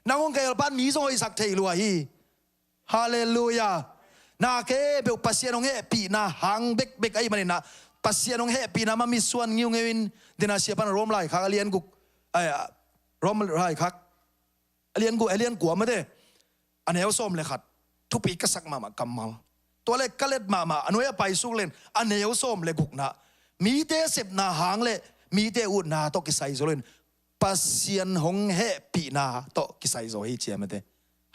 Nang hong khel pan mi zong hoihsak thei lua hi. Halleluiah. Na khempeuh Pasian hong hehpihna hang bekbek ahih manin ah, Pasian hong hehpihna mah mitsuan ngiungeu in, dena sia pan Rom laikhak a lian guk, ai, Rom laikhak a lian guk, a lian kua mate, a neu sawm le khat, thupi ka sak mahmah kammal. Tua le ka let mahmah, a nuai a paisuk len, a neu sawm le gukna, mite sepna hang le mite utna tawh kisai zo lo in, Pasian hong hehpihna tawh kisai zo hi ci a mate.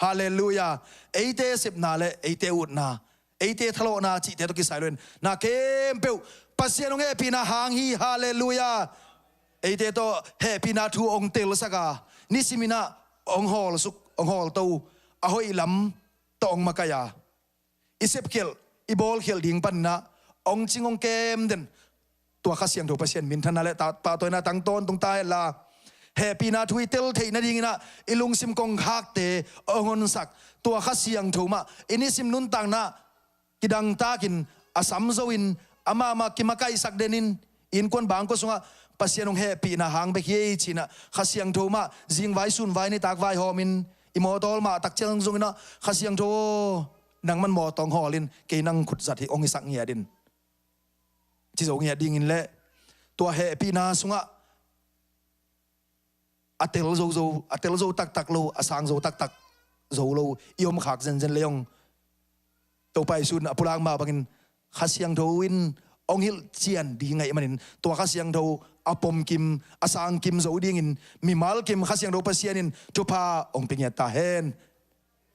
Halleluiah. Eite sepna le eite utna, eite thalawhna cihte tawh kisai lo in, na khempeuh Pasian hong hehpihna hang hi. Halleluiah. Eite tawh hehpihna thu hong telsak a, nisimin ah hong hawlsuk, hong hawlto, a hoih lam tawh hong makaih a, i sepkhialh, i bawlkhialh ding panin ah hong cing hong kem den. Tua Kha Siangtho Pasian minthanna le ta-, pahtawina tang tawntung ta hen la, hehpihna thu i tel theih nadingin ah i lungsim kongkhakte hong honsak. Tua Kha Siangtho mah i nisim nuntakna kidangtakin, a sam zo in, amah mah kimakaihsak den in, innkuan bangkua sungah Pasian hong hehpihna hang bek hi ei ci-in ah, Kha Siangtho mah zingvai sunvai nitak vaihawm in, i mawtaw mah tak ciang zong in ah, Kha Siangtho aw, nangman mawtaw hong hawl in, kei nang khut zat hi, hong hisak ngiat in, ci zo ngiat dingin le, tua hehpihna sungah a tel zo zo, a tel zo taktak lo, a sang zo taktak zo lo i om khak zenzen le zong, Topa Jesu in a pulak mah bangin Kha Siangtho in hong hilhcian ding ahih manin, tua Kha Siangtho a pomkim, a sangkim zo dingin mimal kim Kha Siangtho Pasian in thupha hong pia ngiat ta hen.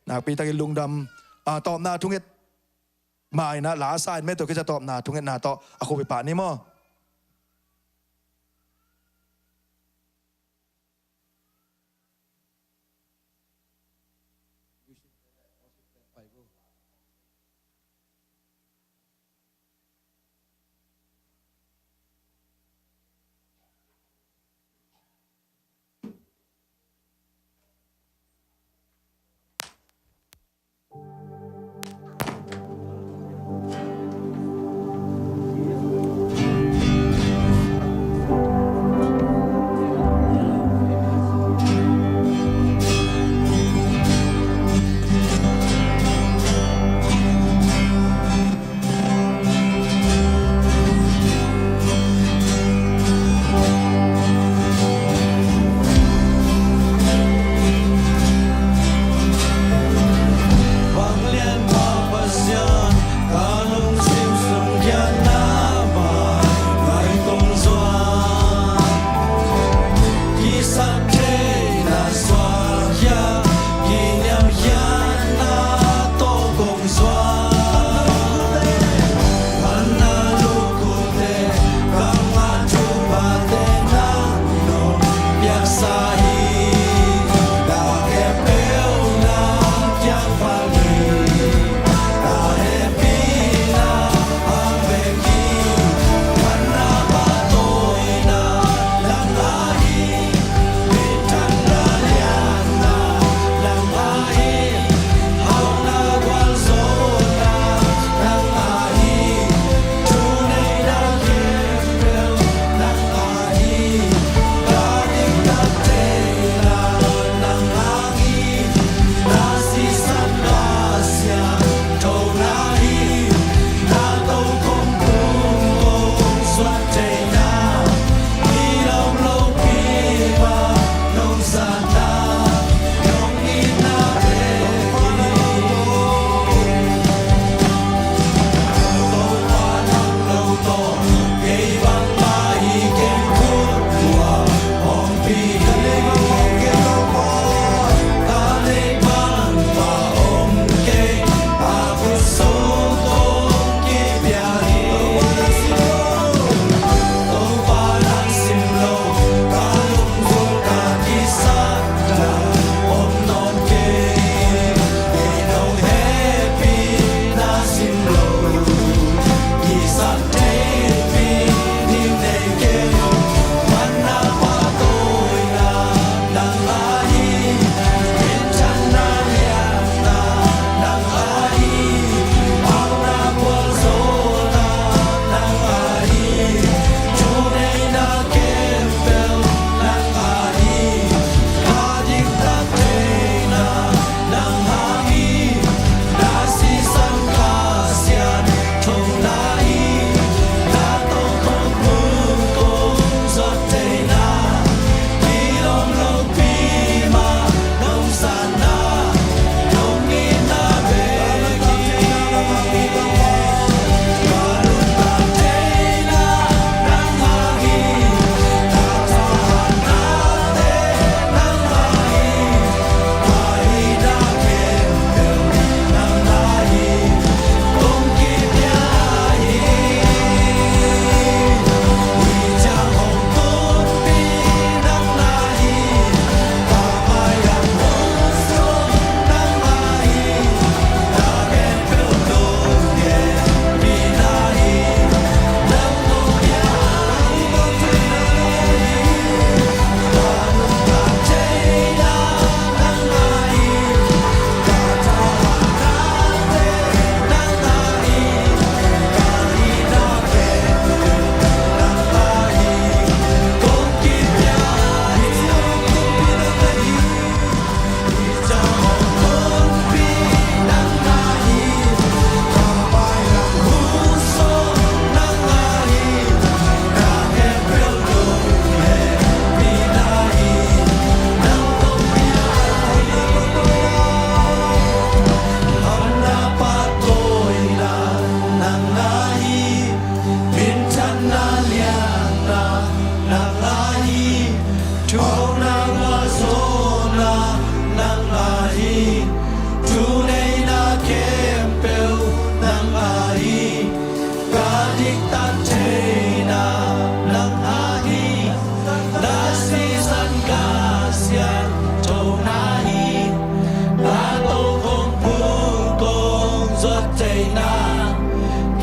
Nakpi takin lungdam. A, tawpna thunget, mai-in ah la sa in, mete tawh kici a tawpna thungetna tawh a khup i pah ni maw?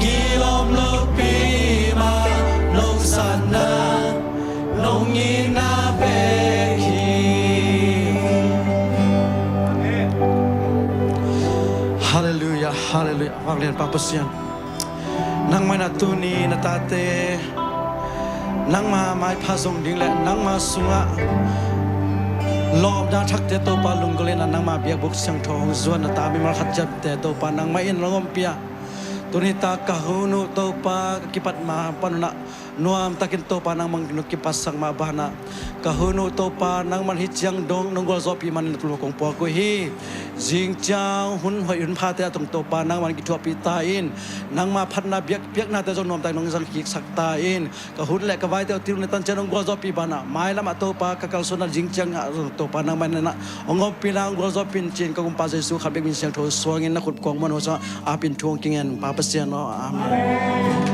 Kilawm lopi mah nong sanna, nong itna bek hi. Halleluiah, halleluiah. Vanglianpa Pasian, nangmah in ah tuni na tate nangma maipha zong ding le nangma sungah lawmna thakte Topa lunggulh in ah nangma biakbuk siangtho hong zuan na ta mimal khat ciamte Topa nangmah in hong ompih a, tuni ta ka hun uh Topa ka kipat ma pan un ah nuamtakin Topa nangmah hong kipatsak mah banah ka hun uh Topa nangmah in hih ciang dong nong gualzawhpih manin na tul kong puak uh hi. Zing ciang hun hoih hun phate a tung Topa nangmah in kithuahpih ta in, nangma phatna biak piaknate zong nuamtakin nong zangkiksak ta in, ka hun le ka vaite uh til le tan ciang hong gualzawhpih banah mailam ah Topa ka kalsuan a zing ciang ah Topa nangmah in ah hong ompih la hong gualzawhpih in ci-in ka Kumpa Jesu khat bek min siangtho suangin na khut kuang muan uh sungah ap in thu hong kingen Pa Pasian aw. Amen.